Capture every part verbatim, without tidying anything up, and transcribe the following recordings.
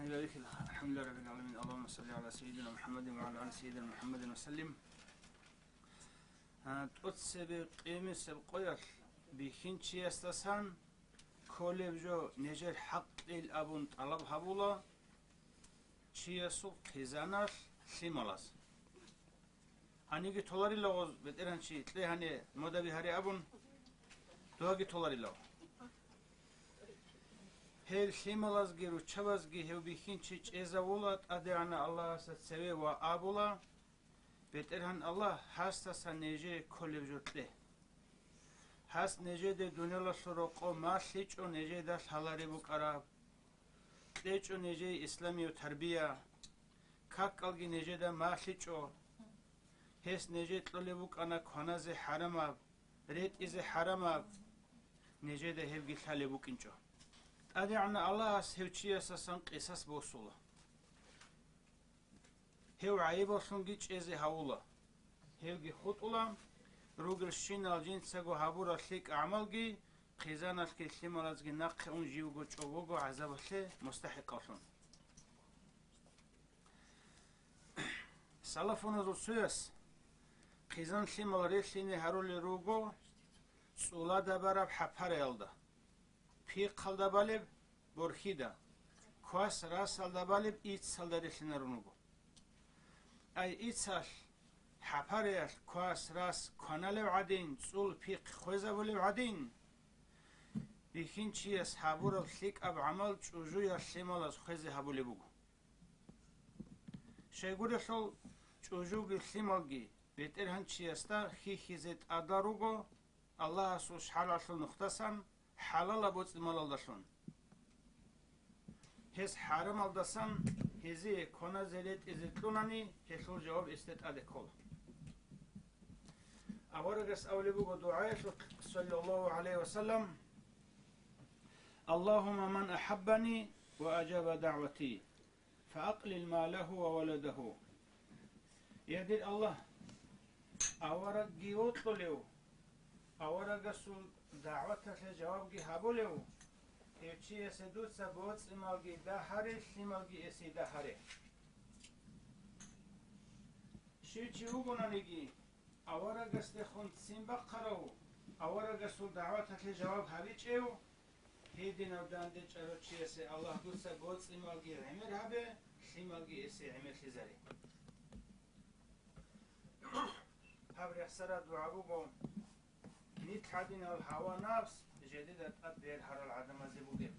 الحمد لله رب العالمين. اللهم صل على سيدنا محمد وعلى آل سيدنا محمد وسلم. А, тӀоцебе къиямасеб къоялъ бихьинчиясдасан кколеб жо нижер хӀакълъи абун тӀалаб гьабула чиясул хъизаналъ лъималаз. Гьаниги толарила гъоз, БетӀергьанчи, кье гьане модаби гьаре абун, дугьаги толарила. Гьел лъималазги руччабазги гьев бихьинчи чӀезавула ТӀадегӀанав Аллагьасда цеве ва абула: «БетӀергьан Аллагь, гьасдасан нижее кколеб жо кье. Гьас нижеде дуниялалъул рокъо малъичӀо нижеда лъалареб букӀараб. КьечӀо нижее исламияв тарбия, какалги нижеда малъичӀо. Гьес нижее кьолеб букӀана кваназе хӀарамаб, ретӀизе хӀарамаб, нижеда гьебги лъалеб букӀинчӀо». ТӀадегӀанав Аллагьас гьев чиясасан къисас босула. Гьев гӀайибаллъунги чӀезе гьавула. Гьевги хутӀула, ругелщинал жинцаго гьабурал лъикӀ гӀамалги, хъизаналъги лъималазги нахъе ун живго чӀого вуго гӀазабалъе мустахӀикъавлъун. Салафуназул цояс хъизан лъимал релълъине гьарулел руго цӀулада бараб хӀапараялда, пихъалда балеб борхьида, квас расалда балеб иццалда релълъинарун руго. Ай иццалъ, хӀапараялъ квас рас кваналев гӀадин, цӀул пихъ хвезабулев гӀадин, бихьинчияс гьабураб лъикӀаб гӀамал чӀужуял лъималаз хвезе гьабулеб буго. Щайгурелъул чӀужуги лъималги БетӀергьанчиясда хьихьизе тӀадал руго Аллагьасул шаргӀалъул нухдасан хӀалалаб боцӀи-малалдалъун. Гьес хӀарамалдасан гьезие кваназе ретӀизе кьунани, гьелъул жаваб гьесде тӀаде ккола. Аварагас абулеб буго дугӀаялъулъ, саллаллагьу гӀалайгьи ва саллам: «Аллагьумма ман ахӀаббани ва ажаба дагӀвати, фаакълил малагьу ва валадагьу». Я дир Аллагь, аварагги вокьулев, аварагасул дагӀваталъе жавабги гьабулев, гьев чиясе дуца боцӀи-малги дагьаре, лъималги эсей дагьаре. Щив чи вугонаниги, аварагасдехун ццин бахъарав, аварагасул дагӀваталъе жаваб гьабичӀев, гьединав данде чӀарав чиясе Аллагь дуца боцӀи-малги гӀемер гьабе, лъималги эсей гӀемерлъизаре. Гьаб рехсараб дугӀа буго нилъ гьадинал гьава-напс жидеда тӀад бергьарал гӀадамазе бугеб.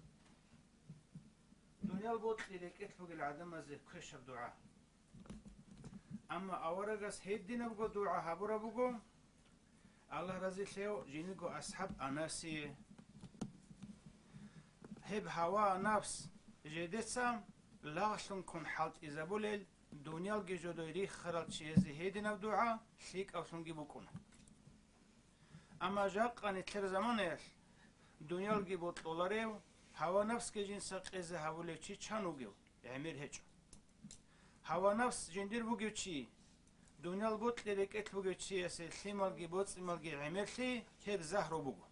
Дуниял бокьи рекӀелъ бугел гӀадамазе квешаб дугӀа. Амма аварагас гьединабго дугӀа гьабураб буго, Аллагь разилъаяв жиниго асхӀаб Анасие. Гьеб гьава-напс жидеца лагълъун ккун хӀалтӀизабулел, дуниялги жодой риххарал чиязе гьединаб дугӀа лъикӀавлъунги букӀуна. Амма жакъа нилъер заманаялъ дуниялги бокьуларев, гьава-напсги жинца къезе гьабулев чи чан вугев? ГӀемер гьечӀо. Гьава-напс жиндир бугев чи, дуниял бокьи рекӀелъ бугев чиясе лъималги боцӀи-малги гӀемерлъи, гьеб загьру буго.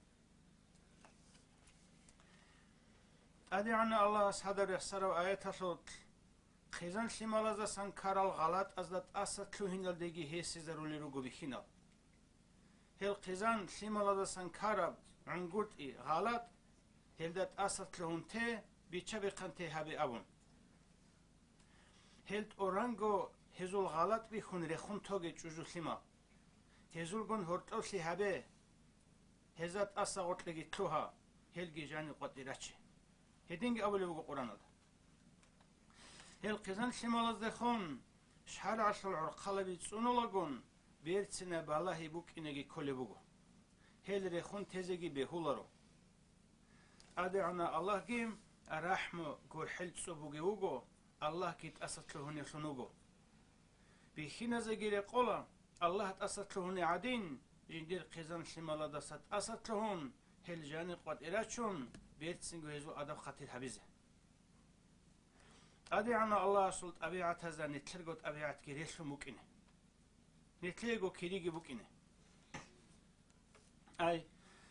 ТӀадегӀанав Аллагьас гьадаб рехсарав аяталъулъ хъизан лъималаздасан ккарал гъалатӀазда тӀаса лъугьиналдеги гьесизарулел руго бихьинал. Гьел хъизан лъималаздасан ккараб гӀунгутӀи, гъалатӀ, гьелда тӀаса лъугьун те, бича-бихъан те гьабе абун. Гьел тӀоранго гьезул гъалатӀ бихьун рехун тоге чӀужу лъимал. Гьезулгун гьоркьовлъи гьабе, гьезда тӀаса гъоркьеги лъугьа, гьелги жанив къватӀир раче. Гьединги абулеб буго Къуръаналда. Гьел хъизан лъималаздехун шаргӀалъул гӀурхъалаби цӀунулагун, берцинаб балагьи букӀинеги кколеб буго. Гьел рехун тезеги бегьуларо. ТӀадегӀанав Аллагьги рахӀму гурхӀел цӀоб бугев вуго, Аллагьги тӀаса лъугьуневлъун вуго. Бихьиназеги рекъола, Аллагь тӀаса лъугьуне гӀадин, жиндир хъизан лъималадаса тӀаса лъугьун, гьел жанир къватӀир рачун, берцинго гьезул адаб-хатир гьабизе. ТӀадегӀанав Аллагьасул тӀабигӀатазда нилъерго тӀабигӀатги релълъун букӀине. Нилъеего кириги букӀине. Ай,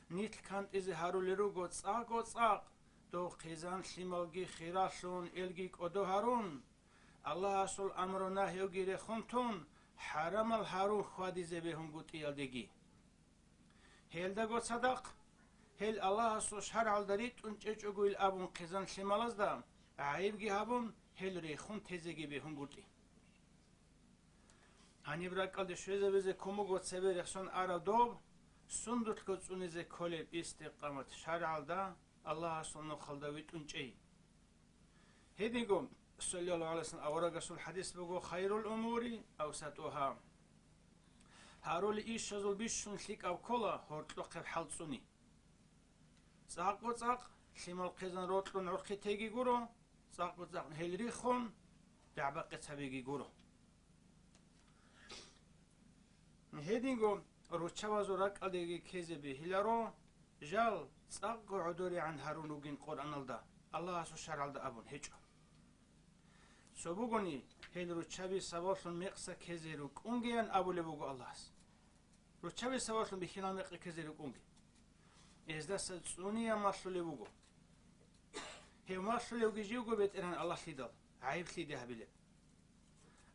нилъ кантӀизе гьарулел руго цӀакъго-цӀакъ, Дов хъизан-лъималги хиралъун, элги кӀодо гьарун, Аллагьасул амру-нагьиги рехун тун, хӀарамал гьарун хьвадизе бегьунгутӀиялдеги. Гьелдаго цадахъ, гьел Аллагьасул шаргӀалда ритӀун чӀечӀогойил абун хъизан-лъималазда гӀайибги гьабун, гьел рехун тезеги бегьунгутӀи. Гьаниб ракӀалде щвезабизе ккун буго цебе рехсон арав доб, сундулъго цӀунизе кколеб истикъамат шаргӀалда Аллагьасул нухалда витӀун чӀей. Гьединго, саллаллагьу гӀалайгьи вассалам, аварагасул хӀадис буго: «Хайрул умури авсатугьа». Гьарули ишазул бищун лъикӀаб ккола гьоркьохъеб хӀал цӀуни. ЦӀакъго-цӀакъ лъимал хъизан рокьун гӀурхъи теги гуро, цӀакъго-цӀакъ гьел риххун, дагӀба-къец гьабиги гуро. Гьединго руччабазул ракӀалдеги ккезе бегьиларо, жал цӀакъго гӀодоригӀан гьарун ругин Къуръаналда, Аллагьасул шаргӀалда абун гьечӀо. Цо бугони, гьел руччаби сабаблъун мекъса ккезе рукӀунгеян абулеб буго Аллагьас. Руччаби сабаблъун бихьинал мекъи ккезе рукӀунги. Гьездаса цӀуниян малъулеб буго. Гьев малъулевги живго БетӀергьан Аллагьлъидал, гӀайиблъиде гьабилеб.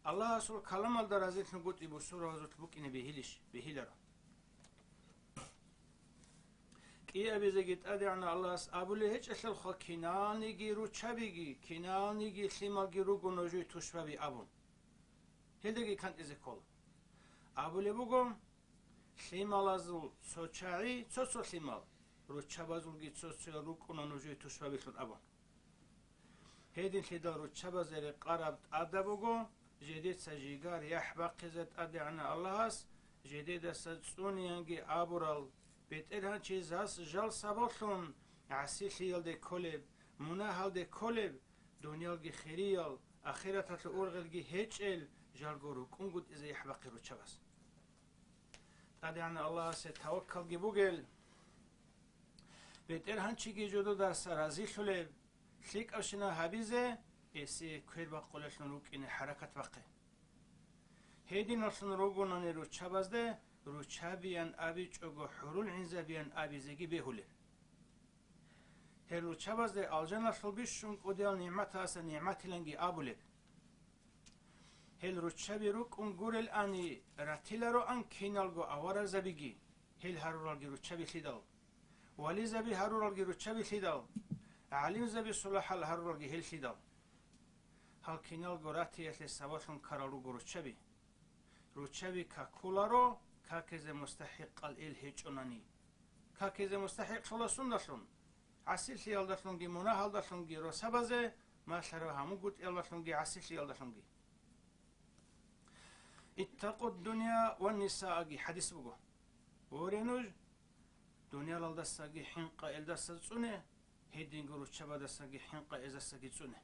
Аллагьасул каламалда разилъунгутӀи бусурбабазулъ букӀине бегьилищ? Бегьиларо. КӀиабизеги ТӀадегӀанав Аллагьас абулеб гьечӀелъулха, киналниги руччабиги, киналниги лъималги руго нужее тушбаби абун. Гьелдаги кантӀизе ккола. Абулеб буго, лъималазул цо чагӀи, цо-цо лъимал, руччабазулги цо-цоял рукӀуна нужее тушбабилъун абун. Гьединлъидал руччабазе рекъараб тӀада буго, жедеца жигар яхӀ бахъизе ТӀадегӀанав Аллагьас, жедедаса цӀуниянги абурал, БетӀергьанчи зас жал сабаблъун гӀасилъиялде кколеб, мунагьалде кколеб, дуниялги хириял, ахираталъул ургъелги гьечӀел, жалго рукӀунгутӀизе яхӀ бахъи руччабаз. ТӀадегӀанав Аллагьасе таваккалги бугел, БетӀергьанчиги жододаса разилъулеб, лъикӀабщинаб гьабизе, гьесие квер бакъулелъун рукӀине хӀаракат бахъе. Гьединаллъун ругонани руччабазде руччабиян абичӀого хӀурул гӀинзабиян абизеги бегьулеб. Гьел руччабазде алжаналъул бищун кӀудиял нигӀматалдаса нигӀматиланги абулеб. Гьел руччаби рукӀун гурелани ратилароан киналго аварагзабиги, гьел гьаруралги руччабилъидал, вализаби гьаруралги руччабилъидал, гӀалимзаби сулахӀал гьаруралги гьеллъидал. Гьал киналго ратиялъе сабаблъун ккарал руго руччаби. Руччаби какуларо, какизе мустахӀикъал ил гьечӀонани. Какизе мустахӀикълъула сундалъун? ГӀасилъиялдалъунги мунагьалдалъунги росабазе, малъарав гьамунгутӀиялдалъунги гӀасилъиялдалъунги. «Иттакъу ддуния ва ннисааги» хӀадис буго. Воре нуж, дуниялалдасаги хӀинкъа элдаса цӀуне, гьединго руччабадасаги хӀинкъа эздасаги цӀуне.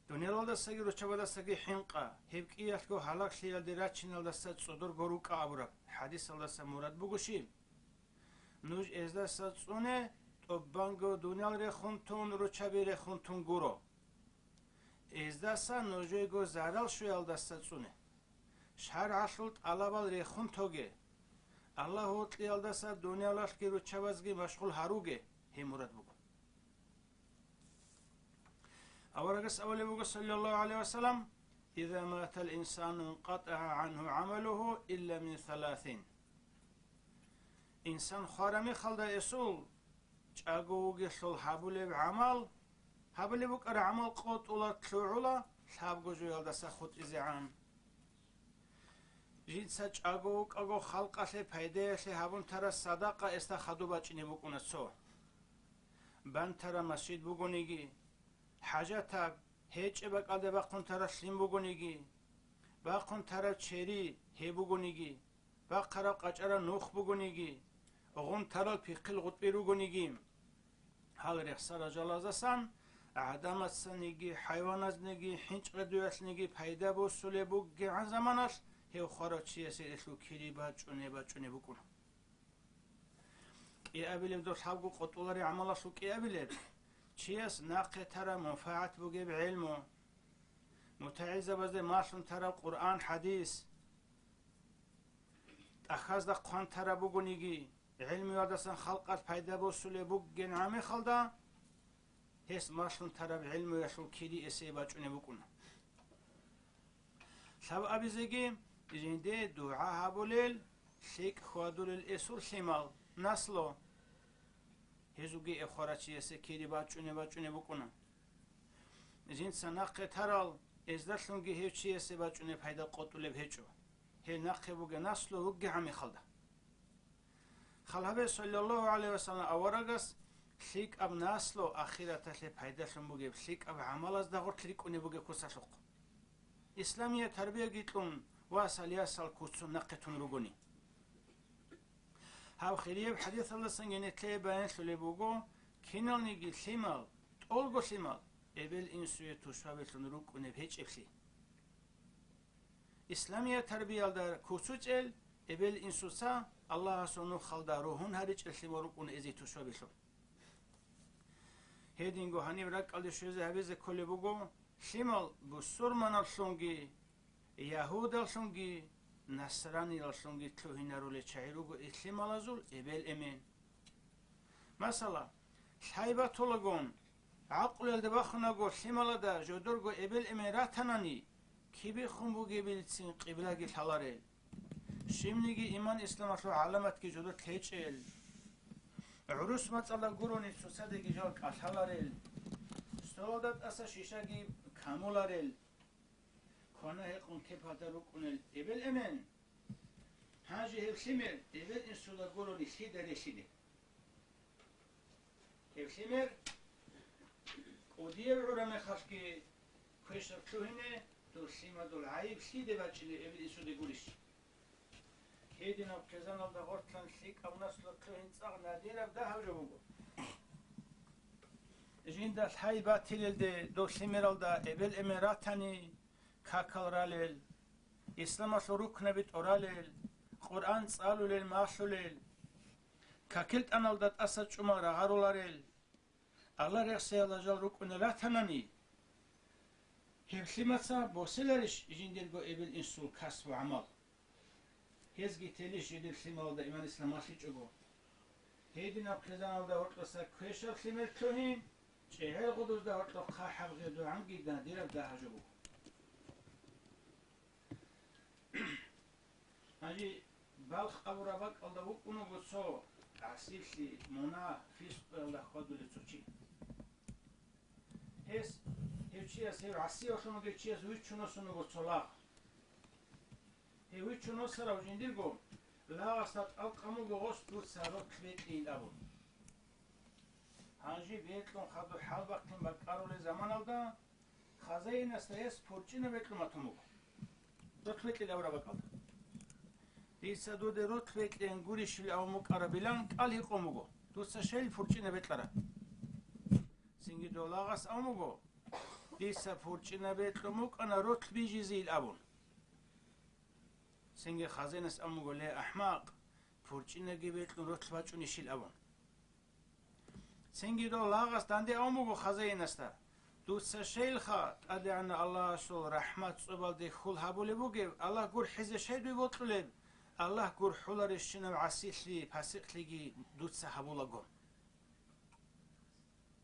Дуниялалдасаги руччабадасаги хӀинкъа, гьеб кӀиялъго гьалаглъиялде рачиналдаса цӀодорго рукӀа абураб хӀадисалдаса мурад буго щиб? Нуж эздаса цӀуне, тӀубанго дуниял рехун тун, руччаби рехун тун гуро. Эздаса нужего зарал щвеялдаса цӀуне. ШаргӀалъул тӀалабал рехун тоге. Аллагь гьоркьиялдаса дуниялалъги руччабазги машгъул гьаруге, гьеб мурад буго. Аварагас абулеб буго, саллаллагьу гӀалайгьи ва саллам: «Иза матал инсану инкъатагӀа гӀангьу гӀамалугьу илла мин саласин». Инсан хвараб мехалда эсул чӀаго вугелъул гьабулеб гӀамал, гьабулеб букӀараб гӀамал къотӀула, лъугӀула лъабго жоялдаса хутӀизегӀан. Жинца чӀаго вукӀаго халкъалъе пайдаялъе гьабун тараб садакъа эсда хадуб бачӀине букӀуна цо. Бан тараб масжид бугониги, хӀажатаб, гьечӀеб бакӀалде бахъун тараб лъим бугониги, бахъун тараб чери гьеб бугониги, бахъараб къачӀараб нух бугониги, гъун тарал пихъил гъутӀби ругониги, гьал рехсарал жалаздасан гӀадамацаниги, хӀайваназниги, хӀинчӀ-гъедуялъниги пайда босулеб бугебгӀан заманалъ гьев хварав чиясе гьелъул кири бачӀунеб-бачӀунеб букӀуна. КӀиабилеб дол лъабго къотӀулареб гӀамалалъул кӀиабилеб, чияс нахъе тараб мунфагӀат бугеб гӀелму, мутагӀилзабазде малъун тараб Къуръан, хӀадис, тӀахьазда хъван тараб бугониги, гӀилмуялдасан халкъалъ пайда босулеб бугин гьамихалда, гьес малъун тараб гӀилмуялъул кири эсие бачӀунеб букӀуна. Лъабабизеги, жинде дугӀа гьабулел, лъикӀ хьвадулел эсул лъимал, наслу. Гьезулги эб хварачиясе кири бачӀунеб-бачӀунеб букӀуна. Жинца нахъе тарал, эздалъунги гьев чиясе бачӀунеб пайда къотӀулеб гьечӀо. Гьел нахъе бугеб наслу вугеб гьамихалда. Хал гьабе, саллаллагьу гӀалайгьи вассалам, аварагас лъикӀаб наслу ахираталъе пайдалъун бугеб лъикӀаб гӀамалазда гъорлъ рикӀкӀунеб бугеб куцалъухъ. Исламияб тарбияги кьун ва салиясал куцун нахъе тун ругони. Гьаб хирияб хӀадисалдасан гьенитлъи баянлъулеб буго, киналниги лъимал, тӀолго лъимал, эбел-инсуе тушбабилъун рукӀунеб гьечӀеблъи. Исламияб тарбиялда куцучӀел эбел-инсуца Аллагьасул нухалда ругьун гьаричӀел лъимал рукӀун эзе тушбабилъун. Гьединго гьаниб ракӀалде щвезе гьабизе кколеб буго, лъимал бусурманаллъунги, ягьудаллъунги, насранияллъунги лъугьинарулел чагӀи руго и лъималазул эбел-эмен. Масала, лъай батулагун, гӀакълуялде бахунаго лъималада жодорго эбел-эмен ратанани, кибехун бугебилицин къиблаги лъаларел. Щибниги иман-исламалъул гӀаламатги жодорлъ гьечӀел. ГӀурус мацӀалда гурони цоцазеги жал кӀалъаларел. Столалда тӀаса шишаги камуларел. Квана-гьекъон кепалда рукӀунел эбел-эмен. Гьанже гьеб лъимер эбел-инсуда гурони лъида релълъине. Гьеб лъимер кӀудияв гӀура мехалъги квешаб лъугьине, дол лъимадул гӀайиб лъиде бачӀине эбел-инсуде гурищ? Гьединаб хъизаналда гъортлъан лъикӀаб наслу лъугьин цӀакъ надираб дагьаб жо буго. Жинда лъай батилелде дол лъимералда эбел-эмен ратани, какал ралел, исламалъул рукнаби тӀоралел, Къуръан цӀалулел, малъулел, какил-тӀаналда тӀаса чӀумал рагъаруларел, Аллагь рехсеялда жал рукӀунел ратанани, гьеб лъимаца боселарищ жиндирго эбел-инсул касбу гӀамал? Гьезги телищ жидер лъималда иман-ислам малъичӀого. Гьединаб хъизаналда гьоркьоса квешаб лъимер лъугьин, чӀегӀер гъудузда гьоркьоб хъахӀаб гъедугӀанги надираб дагьаб жо буго. Гьанже балх абураб бакӀалда вукӀун вуго цо гӀасилъи, мунагь, фискъуялда хьвадулев цо чи. Гьес, гьев чияс, гьев гӀасиявлъун вугев чияс виччун вуссун вуго цо лагъ. Гьев виччун вуссарав жиндирго лагъасда тӀалкӀан вуго гъос дуца ролъ бекьейин абун. Гьанже бекьун хадуб хӀалбахъин бакӀарулел заманалда, хазаинасда гьес пурчӀинаб бекьун батун буго. Ролъ бекьилин абураб бакӀалда. Дица дуда ролъ бекьейин гурищилан абун букӀарабилан кӀал гьикъун буго, дуца щайил пурчӀинаб бекьараб? Цинги дов лагъас абун буго, дица пурчӀинаб бекьун букӀана ролъ бижизейин абун. Цинги хазаинас абун буго, ле, ахӀмакъ, пурчӀинаги бекьун ролъ бачӀунищил абун. Цинги дов лагъас данде абун буго хазаинасда, дуца щайилха ТӀадегӀанав Аллагьасул рахӀмат цӀобалде хьул гьабулеб бугеб, Аллагь гурхӀизе щай дуе бокьулеб, Аллагь гурхӀуларищинаб гӀасилъи, пасикълъиги дуца гьабулаго.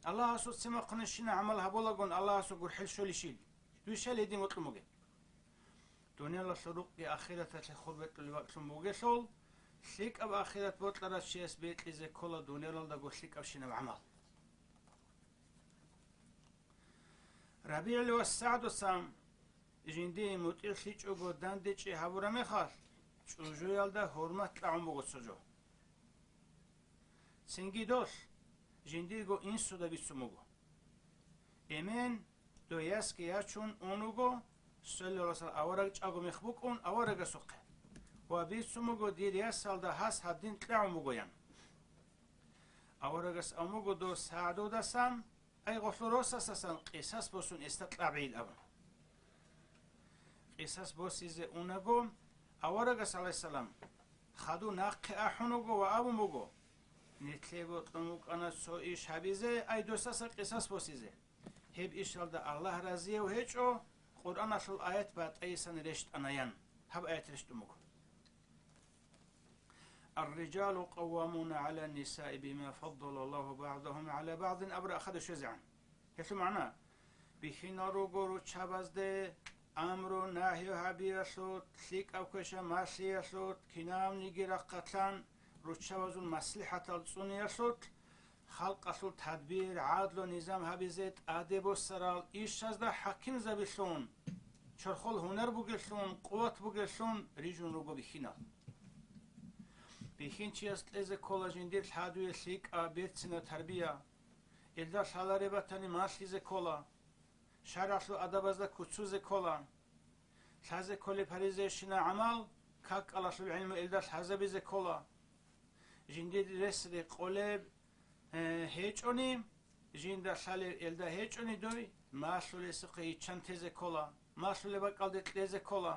Аллагьасул цемахъунищина гӀамал гьабулагун Аллагьасул гурхӀел щолищил? Дуе щайил гьедин бокьун бугеб? Дуниялалъул рукъги ахираталъе хурбетӀулеб бакӀлъун бугелъул, лъикӀаб ахират бокьарав чияс бекьизе ккола дуниялалдаго лъикӀабщинаб гӀамал. РабигӀил вас СагӀдуца жиндие мутӀигӀлъичӀого дандечӀи гьабураб мехалъ, чӀужуялда гьурмат кьагӀун буго цо жо. Цинги долъ жиндирго инсуда бицун буго. Эмен дов ясги ячун ун вуго, саллаллагьу гӀалайгьи ва саллам, авараг чӀаго мех букӀун аварагасухъе, ва бицун буго, дир ясалда гьас гьадин кьагӀун бугоян. Аварагас абун буго дов СагӀдудасан, ай, гъолъул росасасан къисас босун гьесда кьабейил абун. Къисас босизе унаго, аварагас, гӀалайгьиссалам, хадув нахъе ахӀун вуго ва абун буго, нилъего кьун вукӀана цо иш гьабизе, ай, досаса къисас босизе. Гьеб ишалда Аллагь разияв гьечӀо, Къуръаналъул аят батӀайисан рещтӀанаян. Гьаб аят рещтӀун буго. «Ар-рижалу къаввамуна гӀалан-нисаи бима фаддалаллагьу багӀдагьум гӀала багӀдин» абураб ахада щвезегӀан. Гьелъул магӀна: бихьинал руго руччабазде амру-нагью гьабиялъул, лъикӀаб квеша малъиялъул, кинабниги рахъалъан руччабазул маслихӀатал цӀуниялъул, халкъалъул тадбир, гӀадлу-низам гьабизе тӀаде босарал ишазда хӀакимзабилъун, чорхол гьунар бугеллъун, къуват бугеллъун рижун руго бихьинал. Бихьинчияс кьезе ккола жиндир лъадуе лъикӀаб берцинаб тарбия. Илда лъалареб батани малъизе ккола. ШаргӀалъул адабазда куцузе ккола. Лъазе кколеб гьаризе щина гӀамал, какалалъул гӀилму илда лъазабизе ккола. Жиндир рес рекъолеб, э, гьечӀони, жинда лъалеб илда гьечӀони дой, малъулесухъе йиччан тезе ккола, малъулеб бакӀалде кьезе ккола.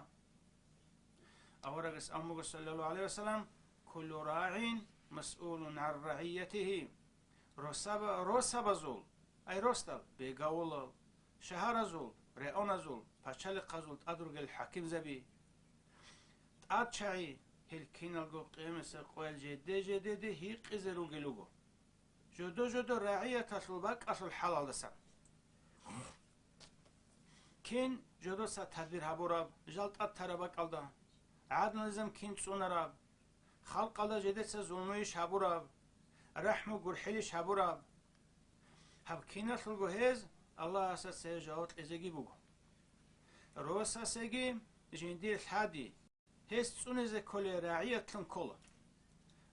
Аварагас абун буго, саллаллагьу гӀалайгьи вассалам: «Куллу рагӀин масъулун гӀан рагӀиятигьи». Росаба-, росабазул, ай росдал, бегавулал, шагьаразул, регӀоназул, пачалихъазул тӀад ругел хӀакимзаби, тӀадчагӀи, гьел киналго къиямасеб къоял жеде-жедеде гьикъизе ругел руго, жодо-жодо рагӀияталъул бакӀалъул хӀалалдасан. Кин жодоца тадбир гьабураб, жал тӀад тараб бакӀалда, гӀадлу-низам кин цӀунараб, халкъалда жедеца зулмуйищ гьабураб, рахӀму-гурхӀелищ гьабураб? Гьаб киналъулго гьез Аллагьасда цее жаваб кьезеги буго. Росасеги жиндир лъади, гьес цӀунизе кколей рагӀиятлъун ккола.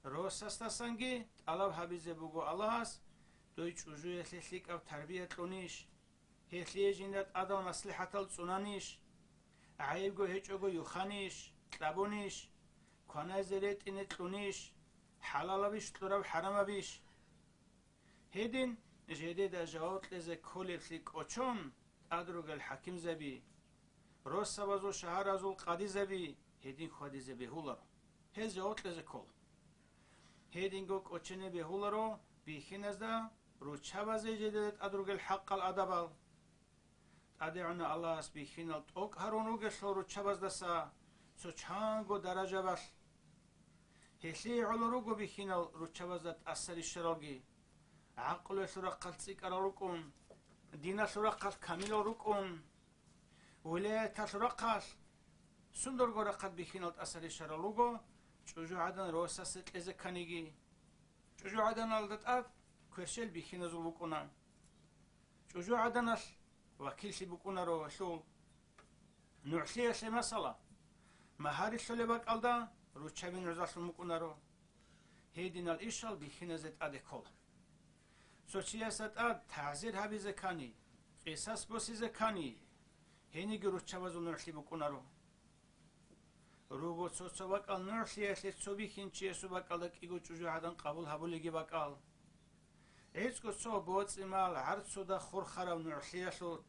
Росасдасанги тӀалаб гьабизе буго Аллагьас, дой чӀужуялъе лъикӀаб тарбия кьунищ, гьелъие жинда тӀадал маслихӀатал цӀунанищ, гӀайибго гьечӀого юханищ, кьабунищ, кваназе ретӀине кьунищ, хӀалалабищ кьураб, хӀарамабищ? Гьедин жедеда жаваб кьезе кколеблъи кӀочон тӀад ругел хӀакимзаби, росабазул шагьаразул къадизаби гьедин хьвадизе бегьуларо. Гьез жаваб кьезе ккола. Гьединго кӀочене бегьуларо бихьиназда руччабазе жедеда тӀад ругел хӀакъал адабал. ТӀадегӀанав Аллагьас бихьинал тӀокӀ гьарун ругелъул руччабаздаса цо чанго даражабалъ. Гьелъие гӀоло руго бихьинал руччабазда тӀаса рищаралги, гӀакълуялъул рахъалъ цӀикӀкӀарал рукӀун, диналъул рахъалъ камилал рукӀун, вилаяталъул рахъалъ, сундулго рахъалъ бихьинал тӀаса рищарал руго, чӀужугӀадан росасе кьезе кканиги. ЧӀужугӀаданалда тӀад кверщел бихьиназул букӀуна. ЧӀужугӀаданалъ вакиллъи букӀунаро гьелъул. НугӀлъиялъе, масала, магьари лъолеб бакӀалда руччаби нугӀзалъун букӀунаро. Гьединал ишал бихьиназе тӀаде ккола. Цо чиясда тӀад тагӀзир гьабизе ккани, къисас босизе ккани, гьениги руччабазул нугӀлъи букӀунаро. Руго цо-цо бакӀал нугӀлъиялъе цо бихьинчиясул бакӀалда кӀиго чӀужугӀадан къабул гьабулеги бакӀал. ГӀицӀго цо боцӀи-мал гӀарцуда хурхараб нугӀлъиялъулъ,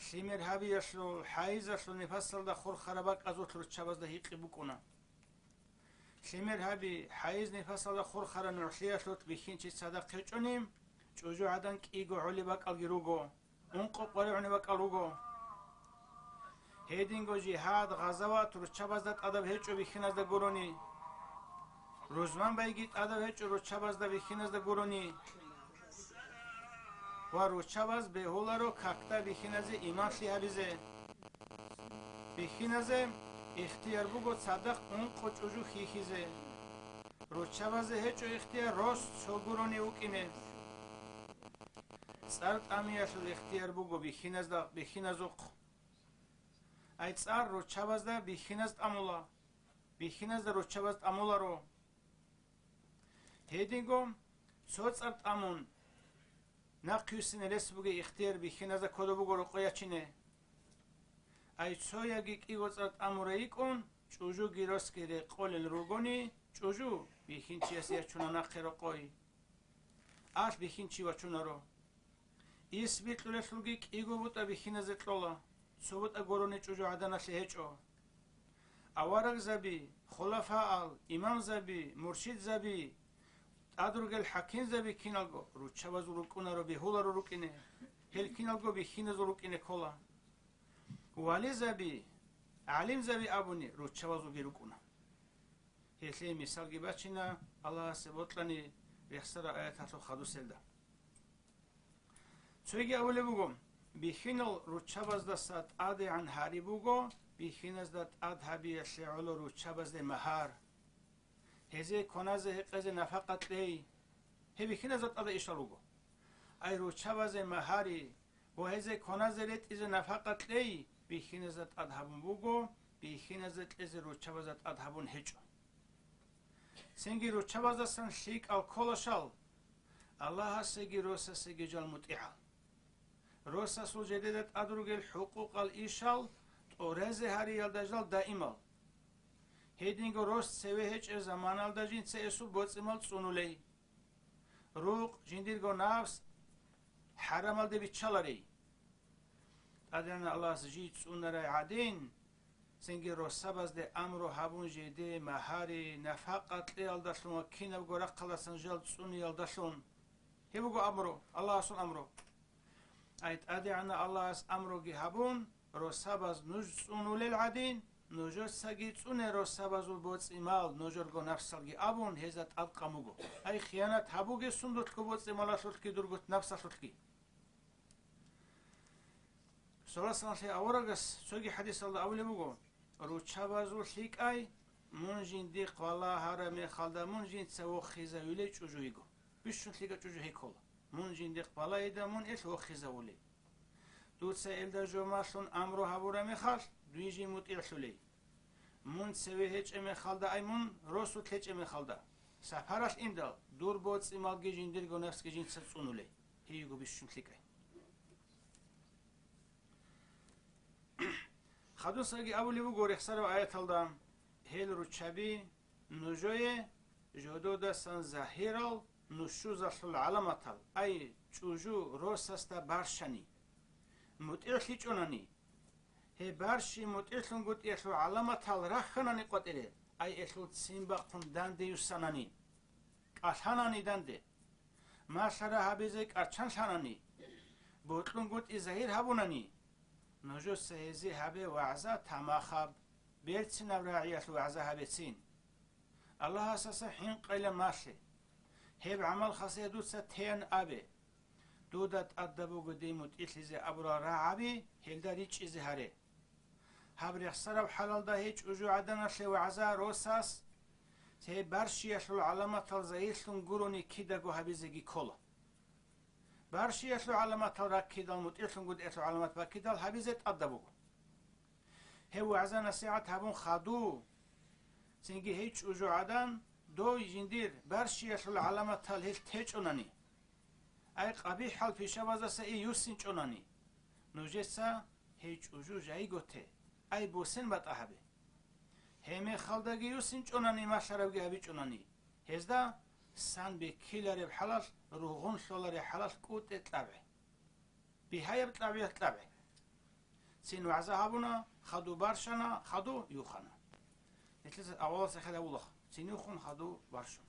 лъимер гьабиялъул, хӀайизалъул нифасалда хурхараб бакӀазулъ руччабазда гьикъи букӀуна. Лъимер гьаби, хӀайиз-нифасалда хурхараб нугӀлъиялъулъ бихьинчи цадахъ гьечӀони, чӀужугӀадан кӀиго гӀолеб бакӀалги руго. Ункъо къваригӀунеб бакӀал руго. Гьединго жигьад, гъазават руччабазда тӀадаб гьечӀо бихьиназда гурони. Рузман байги тӀадаб гьечӀо руччабазда бихьиназда гурони. Ва руччабаз бегьуларо какда бихьиназе имамлъи гьабизе. Бихьиназе ихтияр буго цадахъ ункъо чӀужу хьихьизе. Руччабазе гьечӀо ихтияр рос цо гурони вукӀине. ЦӀар тӀамиялъул ихтияр буго бихьиназда, бихьиназухъ. Ай цӀар руччабазда бихьиназ тӀамула, бихьиназда руччабаз тӀамуларо. Гьединго цо цӀар тӀамун, нахъюсине рес бугей ихтияр бихьиназда кодоб буго рокъой ячине. Ай цо яги кӀиго цӀар тӀамурай йикӀун, чӀужуги росги рекъолел ругони, чӀужу бихьинчиясе ячуна нахъе рокъой. Алъ бихьинчи вачунаро. Ис бикьулелъулги кӀиго бутӀа бихьиназе кьола, цо бутӀа гурони чӀужугӀаданалъе гьечӀо. Аварагзаби, хулафаал, имамзаби, муршидзаби, тӀад ругел хӀакимзаби киналго руччабазул рукӀунаро, бегьуларо рукӀине, гьел киналго бихьиназул рукӀине ккола. Вализаби, гӀалимзаби абуни руччабазулги рукӀуна. Гьелъие мисалги бачина Аллагьасе бокьани рехсараб аяталъул хадуселда. Цоги абулеб буго: «Бихьинал руччабаздаса тӀадегӀан гьари буго, бихьиназда тӀад гьабиялъе гӀоло руччабазде магьар. Гьезие кваназе-гьекъезе нафакъа кьей». Гьеб бихьиназда тӀада ишал руго. Ай руччабазе магьари ва гьезие кваназе-ретӀизе нафакъа кьей бихьиназда тӀад гьабун буго, бихьиназда кьезе руччабазда тӀад гьабун гьечӀо. Цинги руччабаздасан лъикӀал кколашал, Аллагьасеги росасеги жал мутӀигӀал. Росасул жедеда тӀад ругел хӀукъукъал ишал тӀуразе гьариялда жал даимал. Гьединго рос цеве гьечӀеб заманалда жинца эсул боцӀи-мал цӀунулей. Рукъ, жиндирго нафс хӀарамалде биччаларей. ТӀадегӀанав Аллагьас жий цӀунарай гӀадин, цинги росабазде амру гьабун жеде магьари, нафакъа кьеялдалъун ва кинабго рахъалдасан жал цӀуниялдалъун. Гьеб буго амру, Аллагьасул амру. Ай ТӀадегӀанав Аллагьас амруги гьабун, росабаз нуж цӀунулел гӀадин, нужецаги цӀуне росабазул боцӀи-мал нужерго нафсалги абун, гьезда тӀадкъан буго. Ай хиянат гьабуге сундулъго боцӀи-малалъулъги дурго нафсалъулъги. Саллаллагьу гӀалайгьи аварагас цоги хӀадисалда абулеб буго: «Руччабазул лъикӀай, мун жиндихъ балагьараб мехалда мун жинца вохизавилей чӀужу йиго». Бищун лъикӀа чӀужу гьей ккола. Мун жиндихъ балайда мун ил вохизавулей. Дуца илда жо малъун амру гьабураб мехалъ, дуе жий мутӀигӀлъулей. Мун цеве гьечӀеб мехалда, ай мун росулъ гьечӀеб мехалда, сапаралъ индал, дур боцӀи-малги жиндирго нафсги жинца цӀунулей. Гьей йиго бищун лъикӀай. Хадусаги абулеб буго рехсараб аяталда: «Гьел руччаби нужее жододасан загьирал нушузалъул гӀаламатал, ай чӀужу росасда барщани, мутӀигӀлъичӀонани, гьеб барщи мутӀигӀлъунгутӀиялъул гӀаламатал рахьанани къватӀире, ай элъул ццин бахъун данде юссанани, кӀалъанани данде, малъара гьабизе кӀарчанлъанани, бокьунгутӀи загьир гьабунани, нужеца гьезие гьабе вагӀза тамахаб, берцинаб рагӀиялъ вагӀза гьабецин. Аллагьасаса хӀинкъайилан малъе. Гьеб гӀамал хасие дуца теян абе. Дуда тӀадаб буго дие мутӀигӀлъизе абурал рагӀаби, гьелда ричӀчӀизе гьаре». Гьаб рехсараб хӀалалда гьей чӀужугӀаданалъе вагӀза росас гьеб барщиялъул гӀаламатал загьирлъун гурони кидаго гьабизеги ккола. Барщиялъул гӀаламатал раккидал, мутӀигӀлъунгутӀиялъул гӀаламат баккидал гьабизе тӀадаб буго. Гьев вагӀза-насихӀат гьабун хадув, цинги гьей чӀужугӀадан дов жиндир барщиялъул гӀаламатал гьелъ течӀонани, ай къабихӀал пишабаздаса и юссинчӀонани, нужеца гьей чӀужу жайго те, ай бусен батӀа гьабе. Гьеб мехалдаги юссинчӀонани, малъарабги гьабичӀонани, гьезда сан беккилареб хӀалалъ, ругъун лъолареб хӀалалъ кӀутӀе кьабе. Бигьаяб кьабиялъ кьабе. Цин вагӀза гьабуна, хадув барщана, хадув юхана. Нилъеца авалалъ хӀал гьабула, цин юхун, хадув барщун.